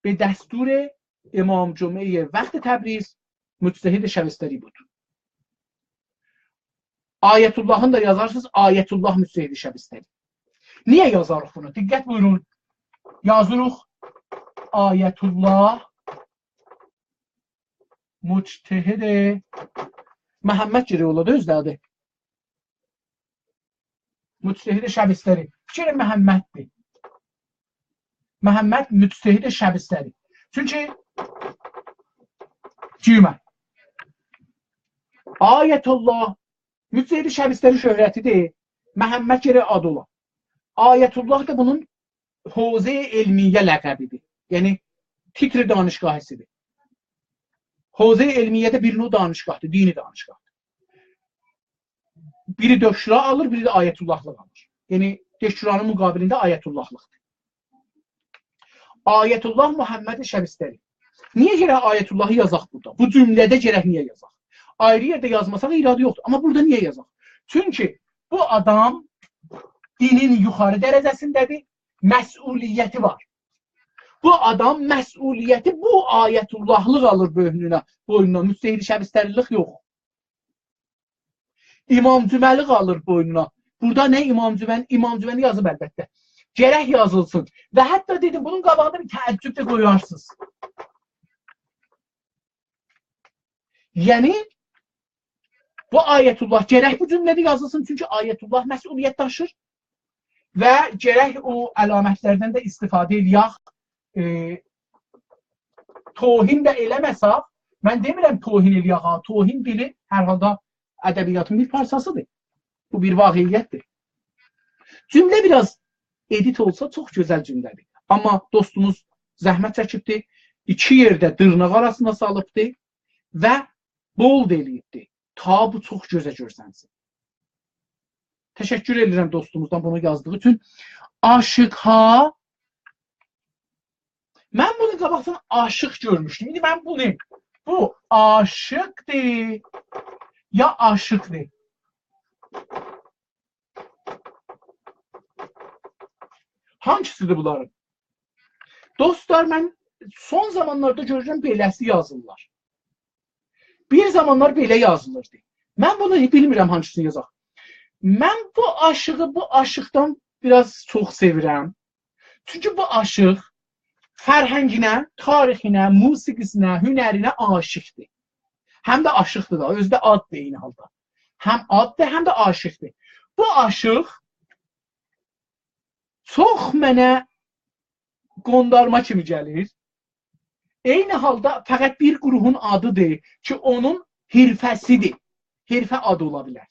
به دستور امام جمعهٔ وقت تبریز، مجتهد شبستری بود. آیت‌اللهین دا یازارسینیز، آیت‌الله مجتهد شبستری. نییه یازاریق بونو؟ دقت بویورون. یازیریق آیت‌الله مجتهد محمد گرک اولا دا اؤز ده آدی. مجتهد شبستری. فیکر ائدیرم محمددیر. محمد مجتهد شبستری. چونکی گیومه. آیت‌الله مجتهد شبستری شهرتیدیر. محمد گرک آدی اولا. آیت‌الله دا بونون حوزه علمیه لقبیدیر. یعنی، تیتر دانشگاهی‌سیدیر. حوزه علمیه ده بیر نوع دانشگاهدیر، دینی دانشگاهدیر. بیری دکترا آلیر، بیری ده آیت‌الله‌لیق آلیر. یعنی، دکترانین مقابلینده آیت‌الله‌لیقدیر. آیت‌الله محمد شبستری. نییه گرک آیت‌اللهی یازاق بورادا؟ بو جمله‌ده گرک نییه یازاق؟ آیری یئرده یازماساق ایرادی یوخدور. آمما بورادا نییه یازاق؟ چونکی بو آدام دینین یوخاری درجه‌سینده‌دیر، مسئولیتی وار. بو آدام مسئولیتی، بو آیت‌اللهلیق آلیر بوینونا، بوینونا، مجتهد شبستری‌لیک یوخ. امام جمعه‌لیک آلیر بوینونا. بورادا نه امام جمعه، امام جمعه‌نی یازیب البته. گرک یازیلسین. و حتی دئدیم، بونون قاباغیندا بیر تعجب ده قویارسینیز. یعنی، بو آیت‌الله گرک بو جمله‌ده یازیلسین، چونکی آیت‌الله مسئولیت داشیر. و گرک او علامت‌لردن ده استفاده ائلیه‌ک. ائ، توهین ده ائله‌مه‌سک، من دئمیرم توهین ائلیه‌ک ها، توهین دیلی هر حالدا ادبیاتین بیر پارچاسیدیر. بو بیر واقعیتدیر. جمله بیر آز ادیت اولسا چوخ گؤزل جمله‌دیر. آمما دوستوموز زحمت چکیبدی، ایکی یئرده دیرناق آراسینا سالیبدی و بولد ائله‌ییبدی. تا بو چوخ گؤزه گؤرسنسین. تشکر ائدیرم دوستوموزدان بونو یازدیغی اوچون. آشیق ها. من بونو قاباقدان آشیق گؤرموشدوم. ایندی من بونو، بو آشیقدیر، یا آشیقدیر؟ هانسیسیدیر بونلارین؟ دوستلار، من سون زامانلاردا گؤرورم، بئله‌سی یازیرلار. بیر زامانلار بئله یازیلیردی. من بونو بیلمیرم هانسیسینی یازاق. من بو آشیقی بو آشیقدان بیر آز چوخ سئویرم. چونکی بو آشیق فرهنگینه، تاریخینه، موسیقی‌سینه، هنرینه عاشیقدیر. هم ده آشیقدیر دا، اؤزو ده آددیر عینی حالدا. هم آددیر، هم ده عاشیقدیر. بو آشیق چوخ منه قوندارما کیمی گلیر. عینی حالدا فقط بیر گروهون آدیدیر کی، اونون حرفه‌سیدیر. حرفه آدی اولا بیلر.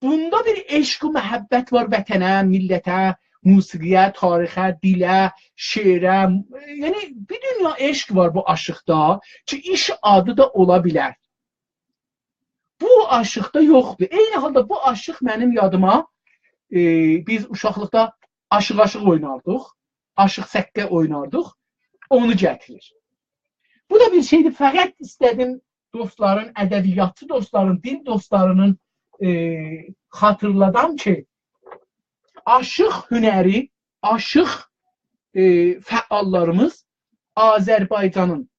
بوندا بیر عشق و محبت وار وطنه، میللته، موسیقی‌یه، تاریخه، دیله، شعره. یعنی، بیر دونیا عشق وار بو آشیقدا کی، ایش آدی دا اولا بیلر. بو آشیقدا یوخدور. عینی حالدا بو آشیق منیم یادیما، ائ، بیز اوشاقلیقدا آشیق-آشیق اویناردیق، آشیق-سقه اویناردیق، اونو گتیریر. بو دا بیر شئیدیر، فقط ایسته‌دیم دوستلارین، ادبیاتچی دوستلارین، دیل دوستلارینین، ائ، خاطیرلادام کی، آشیق هنری، آشیق، ائ، فعاللاریمیز آذربایجانین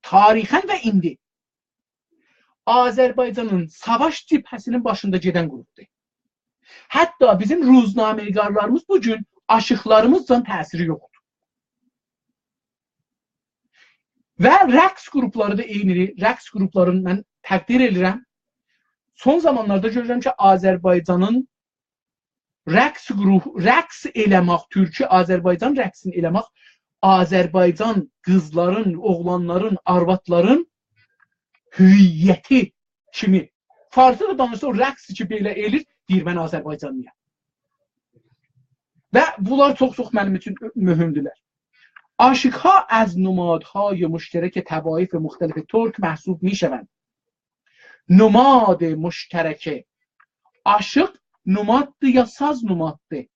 تاریخاً و ایندی آذربایجانین ساواش جبهه‌سینین باشیندا گئدن گروپدور. حتی بیزیم روزنامه‌نگارلاریمیز بو گون آشیقلاریمیزجان تأثیری یوخدور. و رقص گروپلاری دا عینی، رقص گروپلارینی من تقدیر ائدیرم. سون زامانلاردا گؤرورم کی، آذربایجانین رقص گروپ، رقص ائله‌مک، تورکی آذربایجان رقصینی ائله‌مک، آذربایجان قیزلارین، اوغلانلارین، آروادلارین هویتی کیمی. فارسی دا دانیشسا، او رقص کی بئله ائله‌ییر، دئییر: «من آذربایجانلی‌یام.» و بونلار چوخ-چوخ منیم اوچون مهمدورلر. آشیق‌ها از نمادهای مشترک طوایف مختلف ترک محسوب می‌شوند. نماد مشترک. آشیق نماددیر یا ساز نماددیر؟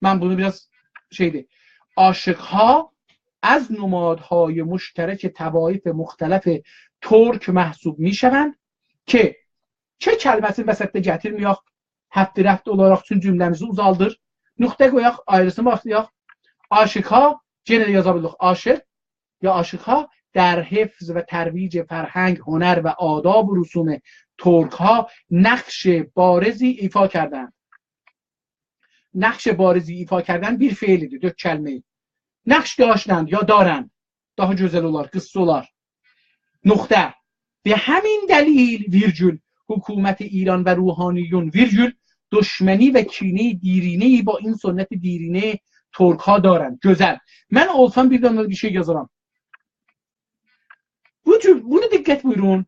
من بونو بیر آز شئیدیر. آشیق‌ها از نمادهای مشترک طوایف مختلف ترک محسوب می‌شوند که «که» کلمه‌سینی وسطده گتیرمه‌یک. حذف رفع اولاراق چون جمله‌میزی اوزالدیر. نقطه قویاق، آیریسینی باشلایاق. آشیق‌ها، یئنه ده یازا بیلیریک. آشیق یا آشیق‌ها در حفظ و ترویج فرهنگ، هنر و آداب و رسوم ترک‌ها نقش بارزی ایفا کردند. نقش بارزی ایفا کردن بیر فعل ایدی، دؤرد کلمه. نقش داشتند یا دارند. داها گؤزل اولار، قیسسا اولار. نقطه. به همین دلیل، ویرگول، حکومت ایران و روحانیون، ویرگول، دشمنی و کینهٔ دیرینه‌ای با این سنت دیرینه ترک‌ها دارند. گؤزل. من اولسام بیر دنه بیر شئی یازارام. بو جور، بونو دقت بویورون.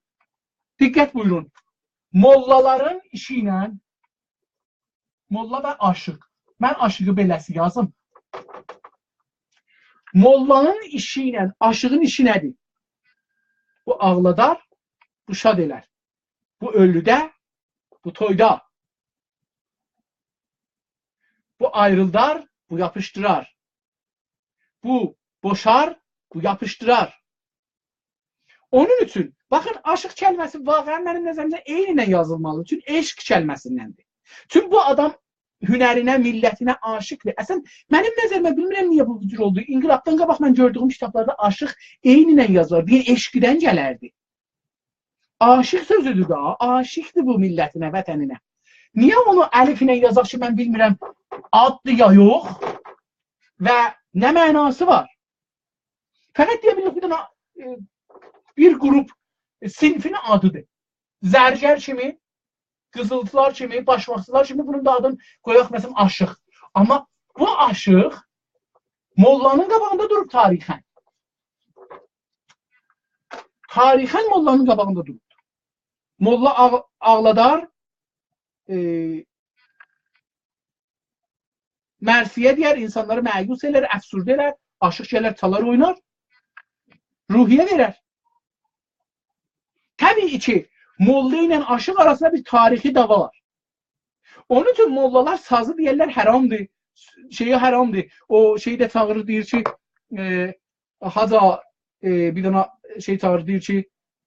دقت بویورون. موللالارین ایشی ایله موللا و آشیق. من آشیقی بئله‌سی یازیم. موللانین ایشی ایله آشیغین ایشی نه‌دیر؟ بو آغلادار، بو شاد ائلر. بو اؤلدوده، بو تویدا. بو آیریلدار، بو یاپیشدیرار. بو بوشار، بو یاپیشدیرار. اونون اوچون، باخین، آشیق کلمه‌سی واقعاً منیم نظریمده عینینن یازیلمالی. چونکی عشق کلمه‌سیندندیر. چونکی بو آدام هنرینه، میللتینه عاشیقدیر. اصلاً، منیم نظریمه، بیلمیرم نییه بو جور اولدو. انقلابدان قاباق من گؤردویوم کیتابلاردا آشیق عینینن یازیلار. دئییر، عشقدن گلردی. عاشیق سؤزودور دا، عاشیقدیر بو میللتینه، وطنینه. نییه اونو الف ایله یازاق کی، من بیلمیرم، آددیر یا یوخ و نه معناسی وار؟ فقط دئیه بیلیریک، بیر دنه، ائ، بیر گروپ، ائ، صینفین آدیدیر. زرگر کیمی، قیزیلچیلار کیمی، باشماقچیلار کیمی بونون دا آدینی قویاق، مثلاً، آشیق. آمما بو آشیق موللانین قاباغیندا دوروب تاریخاً. تاریخاً موللانین قاباغیندا دوروب. موللا آغ-، آغلادار، ائ، مرثیه دئیر، اینسانلاری مأیوس ائلر، افسرده ائلر، آشیق گلر، چالار، اوینار، روحیه وئرر. طبیعی کی، موللا ایله آشیق آراسیندا بیر تاریخی دعوا وار. اونون اوچون موللالار سازی دئیرلر حرامدیر، شئیی حرامدیر. او شئیی ده چاغیریر، دئییر کی، ائ، حاجی، ائ، بیر دنه شئی چاغیریر، دئییر کی،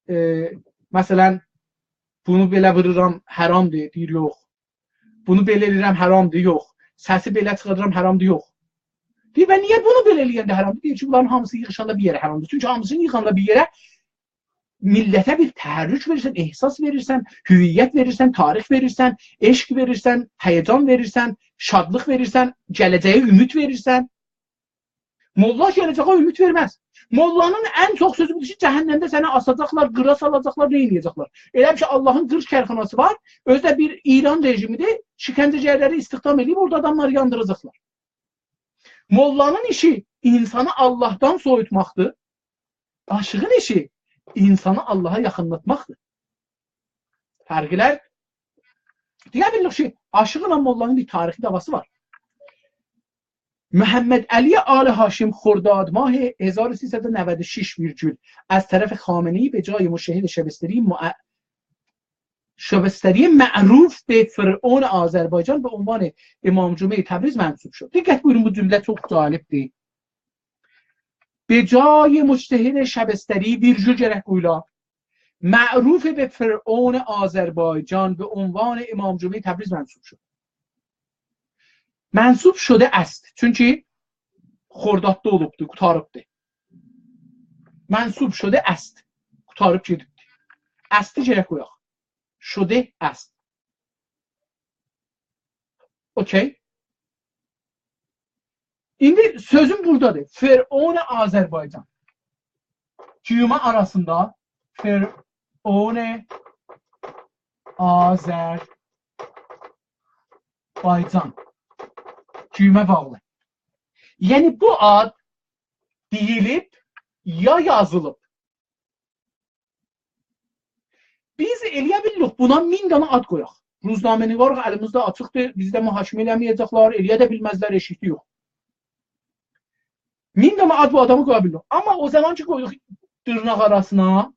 ائ، مثلاً، بونو بئله وورورام، حرامدیر، دئییر، یوخ. بونو بئله ائله‌ییرم، حرامدیر، یوخ. سسی بئله چیخاردیرام، حرامدیر، یوخ. دئییر، و نییه بونو بئله ائله‌ینده حرامدیر؟ دئییر کی، بونلارین هامیسی ییغیشاندا بیر یئره حرامدیر. چونکی هامیسینی ییغاندا بیر یئره میللته بیر تحرک وئریرسن، احساس وئریرسن، هویت وئریرسن، تاریخ وئریرسن، عشق وئریرسن، هیجان وئریرسن، شادلیق وئریرسن، گله‌جه‌یه امید وئریرسن. موللا گله‌جه‌یه امید وئرمز. موللانین ان چوخ سؤزو بودور کی، جهنمده سنی آساجاقلار، قیرا سالاجاقلار، نه ائله‌یه‌جکلر؟ ائله بیل کی، آللاهین قیرچ کارخاناسی وار، اؤزو ده بیر ایران رژیمیدیر، شکنجه‌گرلری استخدام ائدیب اورادا آداملاری یاندیراجاقلار. موللانین ایشی اینسانی آللاهدان سویوتماقدیر، آشیغین ایشی اینسانی آللاها یاخینلاتماقدیر. فرقلر دئیه بیلیریک کی، آشیقلا موللانین بیر تاریخی دعواسی وار. محمدعلی آل هاشم خرداد ماه هزار و سیصد و نود و شش، ویرگول، از طرف خامنه‌ای به جای مجتهد شبستری مع-، شبستری معروف به فرعون آذربایجان به عنوان امام جمعهٔ تبریز منصوب شد. دقت بویورون، بو جمله چوخ جالبدیر. «به جای مجتهد شبستری»، ویرگول گرک قویولا، «معروف به فرعون آذربایجان به عنوان امام جمعهٔ تبریز منصوب شد.» منسوب شده است. چونکی خرداددا اولوبدو، قوتاریبدی. منسوب شده است. قوتاریب گئدیبدی. استی گرک قویاق. شده است. اوکی. ایندی سؤزوم بورادادیر. فرعون آذربایجان. گیومه آراسیندا فرعون آذربایجان. گیومه باغلی. یعنی بو آد دئییلیب یا یازیلیب. بیز ائلیه بیلیریک بونا مین دانا آد قویاق. روزنامه‌نگار الیمیزده آچیقدیر، بیزی ده محاکمه ائله‌مه‌یه‌جکلر، ائلیه ده بیلمزلر، ائشیکدیک، یوخ. مین دانا آد بو آداما قویا بیلیریک. آمما او زامان کی قویدوق دیرناق آراسینا،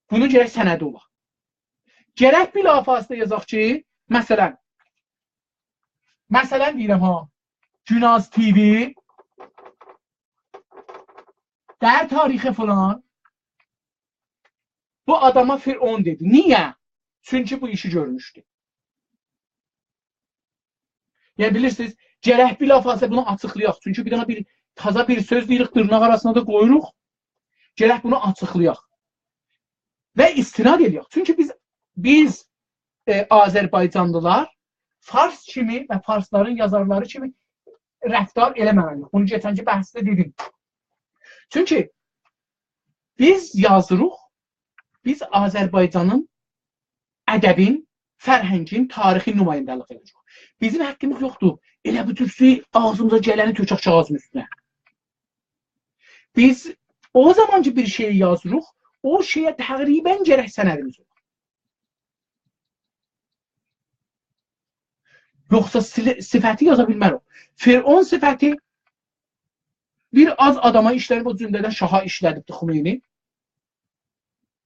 بونون گرک سندی اولا. گرک بلافاصله یازاق کی، مثلا، مثلا دئییرم ها، گوناز تی‌وی در تاریخ فلان بو آداما فرعون دئدی. نییه؟ چونکی بو ایشی گؤرموشدو. یعنی، بیلیرسینیز، گرک بلافاصله بونو آچیقلایاق. چونکی بیر دنه بیر، تازا بیر سؤز دئییریک، دیرناق آراسینا دا قویوروق. گرک بونو آچیقلایاق. و استناد ائلیک. چونکی بیز، بیز، ائ، آذربایجانلیلار فارس کیمی و فارسلارین یازارلاری کیمی رفتار ائله‌مه‌مه‌لی‌ییک. بونو کئچنکی بحثده دئدیم. چونکی بیز یازیریق، بیز آذربایجانین ادبین، فرهنگین، تاریخین نماینده‌لیک ائده‌جه‌ییک. بیزیم حاققیمیز یوخدور ائله بو جور شئی آغزیمیزا گلنی تؤکک کاغیذین اوستونه. بیز او زامان کی بیر شئی یازیریق، او شئیه تقریبا گرک سندیمیز اولا. یوخسا سیله-، صفتی یازا بیلمریک. فرعون صفتی بیر آز آداما ایشلنیب، او جمله‌دن شاها ایشله‌دیبدی خمینی.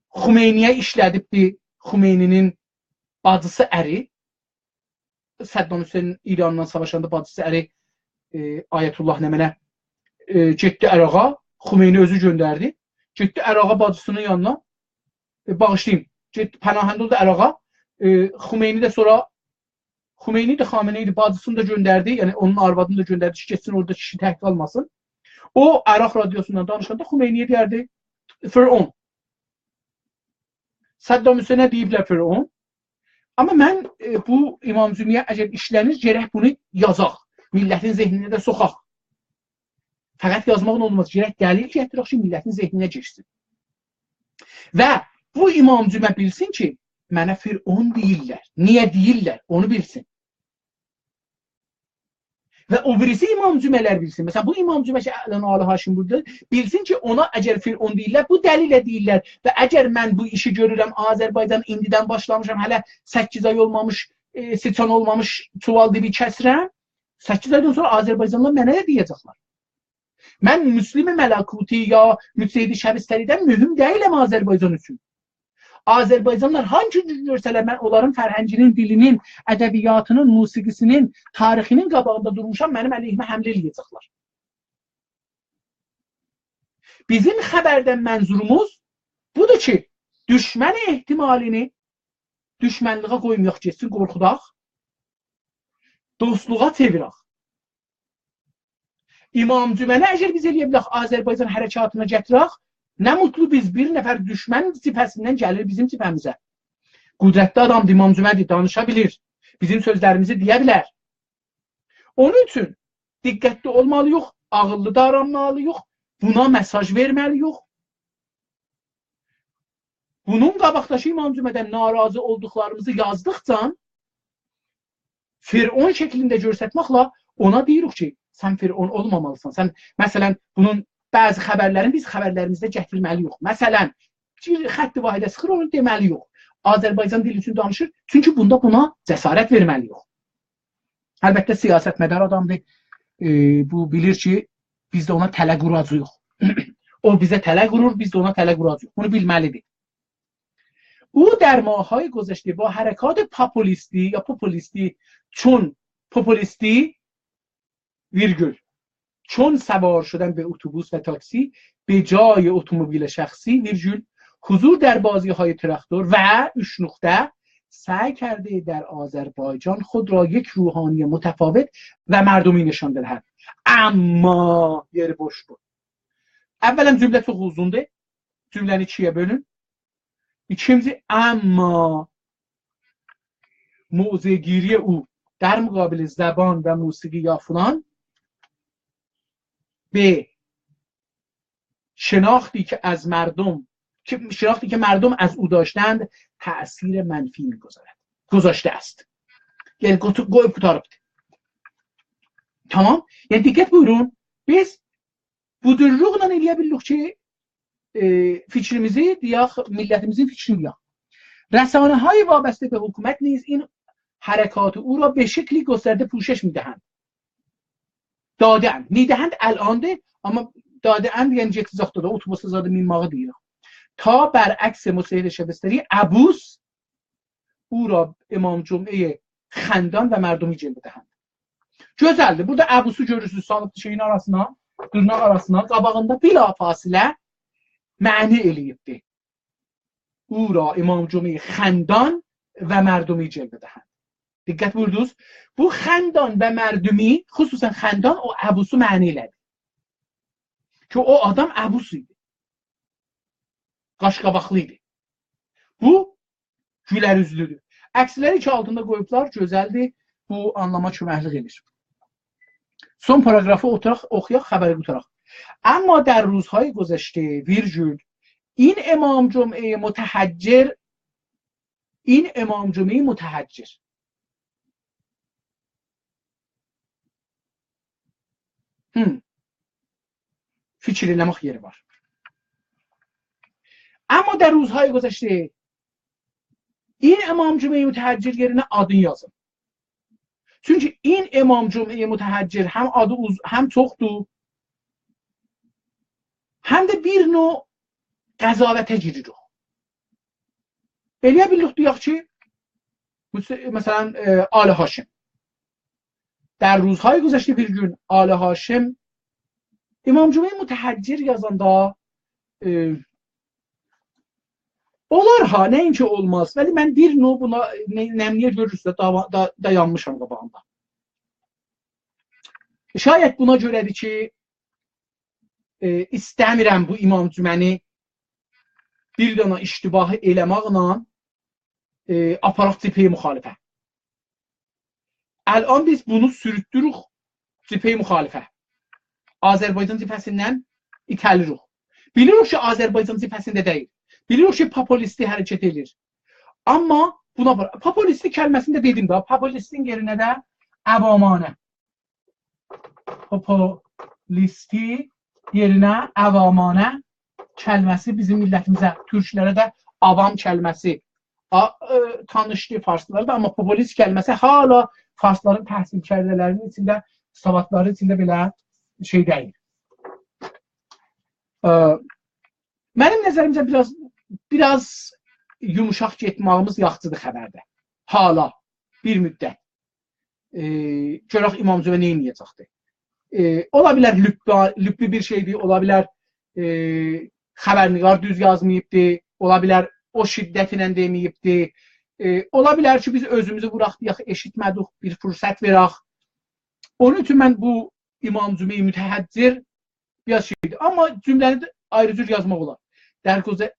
خمینی‌یه ایشله‌دیبدی خمینی‌نین باجیسی، اری. صدام حسین ایرانلا ساواشاندا باجیسی، اری، ائ، آیت‌الله نمنه، ائ، گئتدی عراقا، خمینی اؤزو گؤندردی. گئتدی عراقا باجیسینین یانینا، ائ، باغیشلایین، گئتدی پناهنده اولدو عراقا. ائ، خمینی ده سونرا، خمینی ده، خامنه‌ای ده، باجیسینی دا گؤندردی، یعنی اونون آروادینی دا گؤندردی کی، گئتسین اورادا کیشی تک قالماسین. او، عراق رادیوسوندان دانیشاندا خمینی‌یه دئیردی، «فرعون.» صدام حسینه دئییبلر فرعون. آمما من، ائ، بو امام جمعه‌یه اگر ایشلنیر، گرک بونو یازاق. میللتین ذهنینه ده سوخاق. فقط یازماقلا اولماز. گرک دلیل گتیرک کی، میللتین ذهنینه گیرسین. و بو امام جمعه بیلسین کی، منه فرعون دئییرلر. نییه دئییرلر؟ اونو بیلسین. و او بیریسی امام جمعه‌لر بیلسین. مثلا، بو امام جمعه کی، الان آل حاکم بورادا، بیلسین کی، اونا اگر فرعون دئییرلر، بو دلیله دئییرلر. و اگر من بو ایشی گؤرورم، آذربایجان ایندیدن باشلامیشام، هله سککیز آی اولمامیش، ائ، سیچان اولمامیش چووال دیبی کسیرم، سککیز آیدان سونرا آذربایجانلیلار منه نه دئیه‌جکلر؟ من مسلم ملکوتی یا مجتهد شبستری‌دن مهم دئییلم آذربایجان اوچون. آذربایجانلیلار هانسی جور گؤرسه‌لر، من اونلارین فرهنگینین، دیلینین، ادبیاتینین، موسیقی‌سینین، تاریخینین قاباغیندا دورموشام، منیم علیهیمه حمله ائله‌یه‌جکلر. بیزیم خبردن منظوروموز بودور کی، دوشمن احتمالینی دوشمنلیگه قویمایاق گئتسین، قورخوداق، دوستلوغا چئویرک. امام جمعه‌نی اگر بیز ائلیه بیلک آذربایجان حرکاتینا گتیرک، نه موتلو بیز، بیر نفر دوشمن جبهه‌سیندن گلیر بیزیم جبهه‌میزه. قدرتلی آدامدیر، امام جمعه‌دیر، دانیشا بیلیر. بیزیم سؤزلریمیزی دئیه بیلر. اونون اوچون دقتلی اولمالی‌ییق، عاغیللی داورانمالی‌ییق، بونا مئساژ وئرمه‌لی‌ییک. بونون قاباقداکی امام جمعه‌دن ناراضی اولدوقلاریمیزی یازدیقجا فرعون شکلینده گؤسترمکله اونا دئییریک کی، سن فرعون اولمامالیسان. سن، مثلا، بونون بعضی خبرلرین بیز خبرلریمیزده گتیرمه‌لی‌ییک. مثلا، بیر خط واحده چیخیر، اونو دئمه‌لی‌ییک. آذربایجان دیلی اوچون دانیشیر، چونکی بوندا بونا جسارت وئرمه‌لی‌ییک. البته، سیاستمدار آدامدیر. ائ، بو بیلیر کی، بیز ده اونا تله قوراجاغیق. او بیزه تله قورور، بیز ده اونا تله قوراجاغیق. بونو بیلمه‌لی‌دیر. او در ماه‌های گذشته با حرکات پاپولیستی یا پوپولیستی، چون پوپولیستی، ویرگول، چون سوار شدن به اتوبوس و تاکسی به جای اتومبیل شخصی، ویرگول، حضور در بازی‌های تراکتور و، اوچ نقطه، سعی کرده در آذربایجان خود را یک روحانی متفاوت و مردمی نشان بدهد. اما یئری بوش بو. اولاً جمله چوخ اوزوندور. جمله‌نی ایکی‌یه بؤلون. ایکینجی، اما موضع‌گیری او در مقابل زبان و موسیقی یا فلان، به شناختی که از مردم، که شناختی که مردم از او داشتند، تأثیر منفی می‌گذارد، گذاشته است. یعنی قوتو-، قویوب قوتاریبدیر. تامام؟ یعنی دقت بویورون، بیز بودورلوقلا ائلیه بیلیریک کی، ائ، فیکریمیزی دئیک، میللتیمیزین فیکرینی دئیک. رسانه‌های وابسته به حکومت نیز این حرکات او را به شکلی گسترده پوشش می‌دهند. داده‌اند. می‌دهند الان‌دیر، اما داده‌اند، یعنی گئتجکده، اتوبوسدا زادی مینماغی دئییر. تا برعکس مستعد شبستری، عبوس او را امام جمعه خندان و مردمی جلوه دهند. گؤزلدیر. بورادا عبوسو گؤرورسونوز، سالیبدیر شئیین آراسینا، دیرناق آراسینا، قاباغیندا بلافاصله معنی ائله‌ییبدیر. او را امام جمعه خندان و مردمی جلوه دهند. دقت بویوردونوز؟ بو خندان و مردمی، خصوصاً خندان، او عبوسو معنی ائله‌دی. کی او آدام عبوس ایدی. قاش‌قاباقلی ایدی. بو گولر اوزلودور. عکسلری کی آلتیندا قویوبلار، گؤزلدیر. بو آنلاما کؤمکلیک ائدیر. سون پاراگرافی اوتوراق، اوخویاق، خبری قوتاراق. اما در روزهای گذشته، ویرگول، این امام جمعه متحجر، این امام جمعه متحجر. هم. فیکیر ائله‌مک یئری وار. اما در روزهای گذشته، این امام جمعه متحجر یئرینه آدینی یازین. چونکی این امام جمعه متحجر هم آدی اوز-، هم چوخدور، هم ده بیر نوع قضاوته گیریر او. ائلیه بیلیریک دئیک کی، مس-، مثلاً، ائ، آل هاشم. در روزهای گذشته، ویرگول، آل هاشم، امام جمعه متحجر یازاندا، ائ، اولار ها، نه اینکی اولماز، ولی من بیر نوع بونا، نه، نمنه‌یه گؤرورسه، داوا-، دا-، دایانمیشام قاباغیندا. شاید بونا گؤره‌دیر کی، ائ، ایسته‌میرم بو امام جمعه‌نی بیر دنه اشتباهی ائله‌مکله، ائ، آپاراق جبهه‌ی مخالفه. الان بیز بونو سوروتدوروک جبهه‌ی مخالفه. آذربایجان جبهه‌سیندن ایته‌لیریک. بیلیریک کی، آذربایجان جبهه‌سینده دئییل. بیلیریک کی، پوپولیستی حرکت ائدیر. اما بونا باخ، پوپولیستی کلمه‌سینی ده دئدیم ده، پوپولیستین یئرینه ده عوامانه. پوپولیستی یئرینه عوامانه کلمه‌سی بیزیم میللتیمیزه، تورکلره ده عوام کلمه‌سی آ-، ائ، تانیشدی، فارسلارا دا، اما پوپولیست کلمه‌سی هله فارسلارین تحصیل‌کرده‌لرینین ایچینده، سوادلارین ایچینده بئله شئی دئییل. ائ، منیم نظریمجه بیر آز، بیر آز یوموشاق گئتمه‌ییمیز یاخشیدیر خبرده. هله، بیر مدت. ائ، گؤرک امام جمعه نه ائده‌جکدیر. ائ، اولا بیلر لوببا-، لوببی بیر شئیدیر، اولا بیلر، ائ، خبرنگار دوز یازماییبدی، اولا بیلر او شدت ایله دئمه‌ییبدی. ائ، اولا بیلر کی، بیز اؤزوموزو ووراق، دئیک، ائشیتمه‌دیک، بیر فرصت وئرک. اونون اوچون من بو امام جمعه متحجر بیر آز شئیدیر. اما جمله‌نی ده آیری جور یازماق اولار. در گذ-،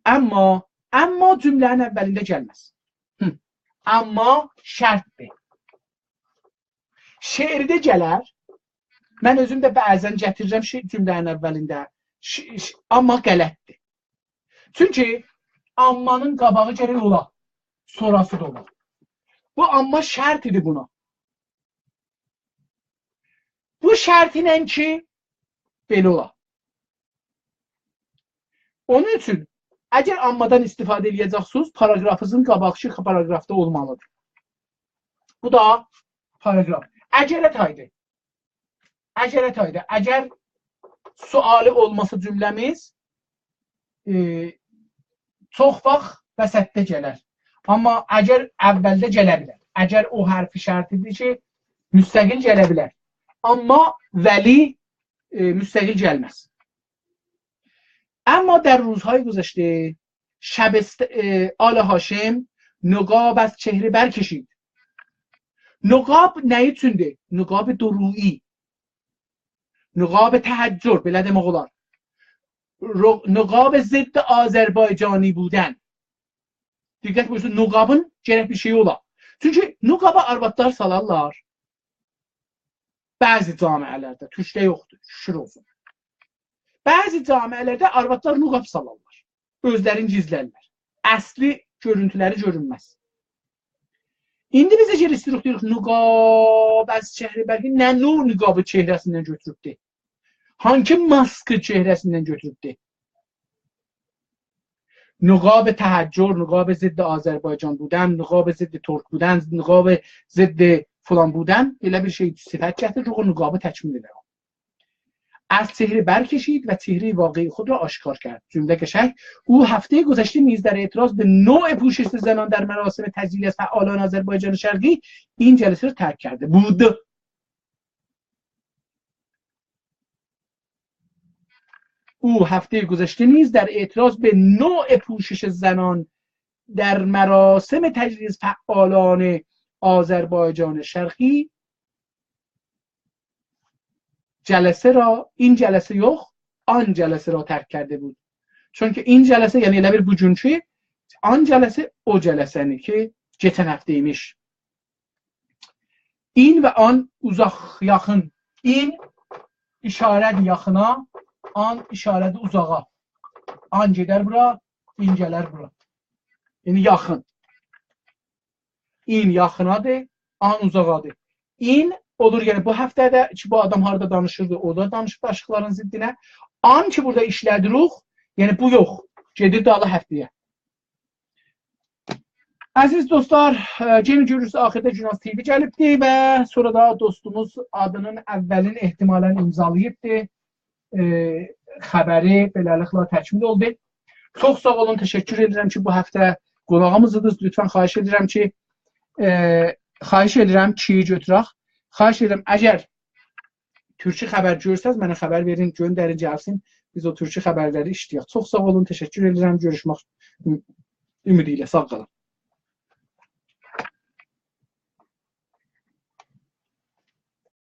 اما، اما جمله‌نین اولینده گلمز. هی. اما شرطدیر. شعرده گلر. من اؤزوم ده بعضاً گتیریرم شئی، جمله‌نین اولینده. ش-، ش-، اما غلطدیر. چونکی امانین قاباغی گرک اولا، سونراسی دا اولا. بو اما شرط ایدی بونا. بو شرط ایله کی، بئله اولا. اونون اوچون، اگر امادان استفاده ائله‌یه‌جکسینیز، پاراگرافینیزین قاباقکی پاراگرافدا اولمالیدیر. بو دا پاراگراف. اگره تایدی. اگره تایدی. اگر سؤالی اولماسا جمله‌میز، ائ، چوخ واخت وسطده گلر. اما اگر اولده گله بیلر. اگر او حرفی شرطیدیر کی، مستقل گله بیلر. اما ولی، ائ، مستقل گلمز. اما در روزهای گذشته شبست-، ائ، آل هاشم نقاب از چهره برکشید. نقاب نه اوچوندور؟ نقاب دورویی. نقاب تحجر، بئله دئمک اولار. رو-، نقاب ضد آذربایجانی بودن. دقت بویورسون، نقابین گرک بیر شئیی اولا. چونکی نقابا آروادلار سالارلار. بعضی جامعه‌لرده، تورکده یوخدور، شوکور اولسون. بعضی جامعه‌لرده آروادلار نقاب سالارلار. اؤزلرینی گیزلرلر. اصلی گؤرونتولری گؤرونمز. ایندی بیز اگر ایسته‌ییریک دئیک، نقاب از چهره برکشید، نه نوع نقابی چهره‌سیندن گؤتوروبدور؟ هانسی ماسکی چهره‌سیندن گؤتوروبدور؟ نقاب تحجر، نقاب ضد آذربایجان بودن، نقاب ضد ترک بودن، نقاب ضد فلان بودن، ائله بیر شئی صفت گتیریر، او نقابی تکمیل ائدر. از چهره برکشید و چهرهٔ واقعی خود را آشکار کرد. جمله قشنگ. او هفتهٔ گذشته نیز در اعتراض به نوع پوشش زنان در مراسم تجلیل از فعالان آذربایجان شرقی این جلسه را ترک کرده بود. او هفتهٔ گذشته نیز در اعتراض به نوع پوشش زنان در مراسم تجلیل از فعالان آذربایجان شرقی جلسه را، این جلسه یوخ، آن جلسه را ترک کرده بود. چونکی این جلسه، یعنی ائله بیر بوگونکو، آن جلسه او جلسه‌نی کی، کئچن هفته ایمیش. این و آن اوزاق، یاخین. این اشاره‌دیر یاخینا، آن اشاره‌دیر اوزاغا. آن گئدر بورا، این گلر بورا. یعنی یاخین. این یاخینادیر، آن اوزاغادیر. این اولور، یعنی بو هفته‌ده کی، بو آدام هاردا دانیشیردی، اورادا دانیشیب آشیقلارین ضدینه. آن کی، بورادا ایشله‌دیریک، یعنی بو یوخ. گئدیر دالی هفته‌یه. عزیز دوستلار، ائ، یئنه گؤرورسونوز، آخیردا گوناز تی‌وی گلیبدی و سونرا دا دوستوموز آدینین اولین احتمالاً امضالاییبدی. ائ، خبری بئله‌لیکله تکمیل اولدو. چوخ ساغ اولون، تشکر ائدیرم کی، بو هفته قوناغیمیز ایدینیز. لطفاً خواهش ائدیرم کی، ائ، خواهش ائدیرم کی، گؤتورک. خواهش ائدیرم، اگر تورکی خبر گؤرسز، منه خبر وئرین، گؤندرین گلسین. بیز او تورکی خبرلری ایشله‌یک. چوخ ساغ اولون، تشکر ائدیرم. گؤروشمک اوم-، اومیدی ایله. ساغ قالین.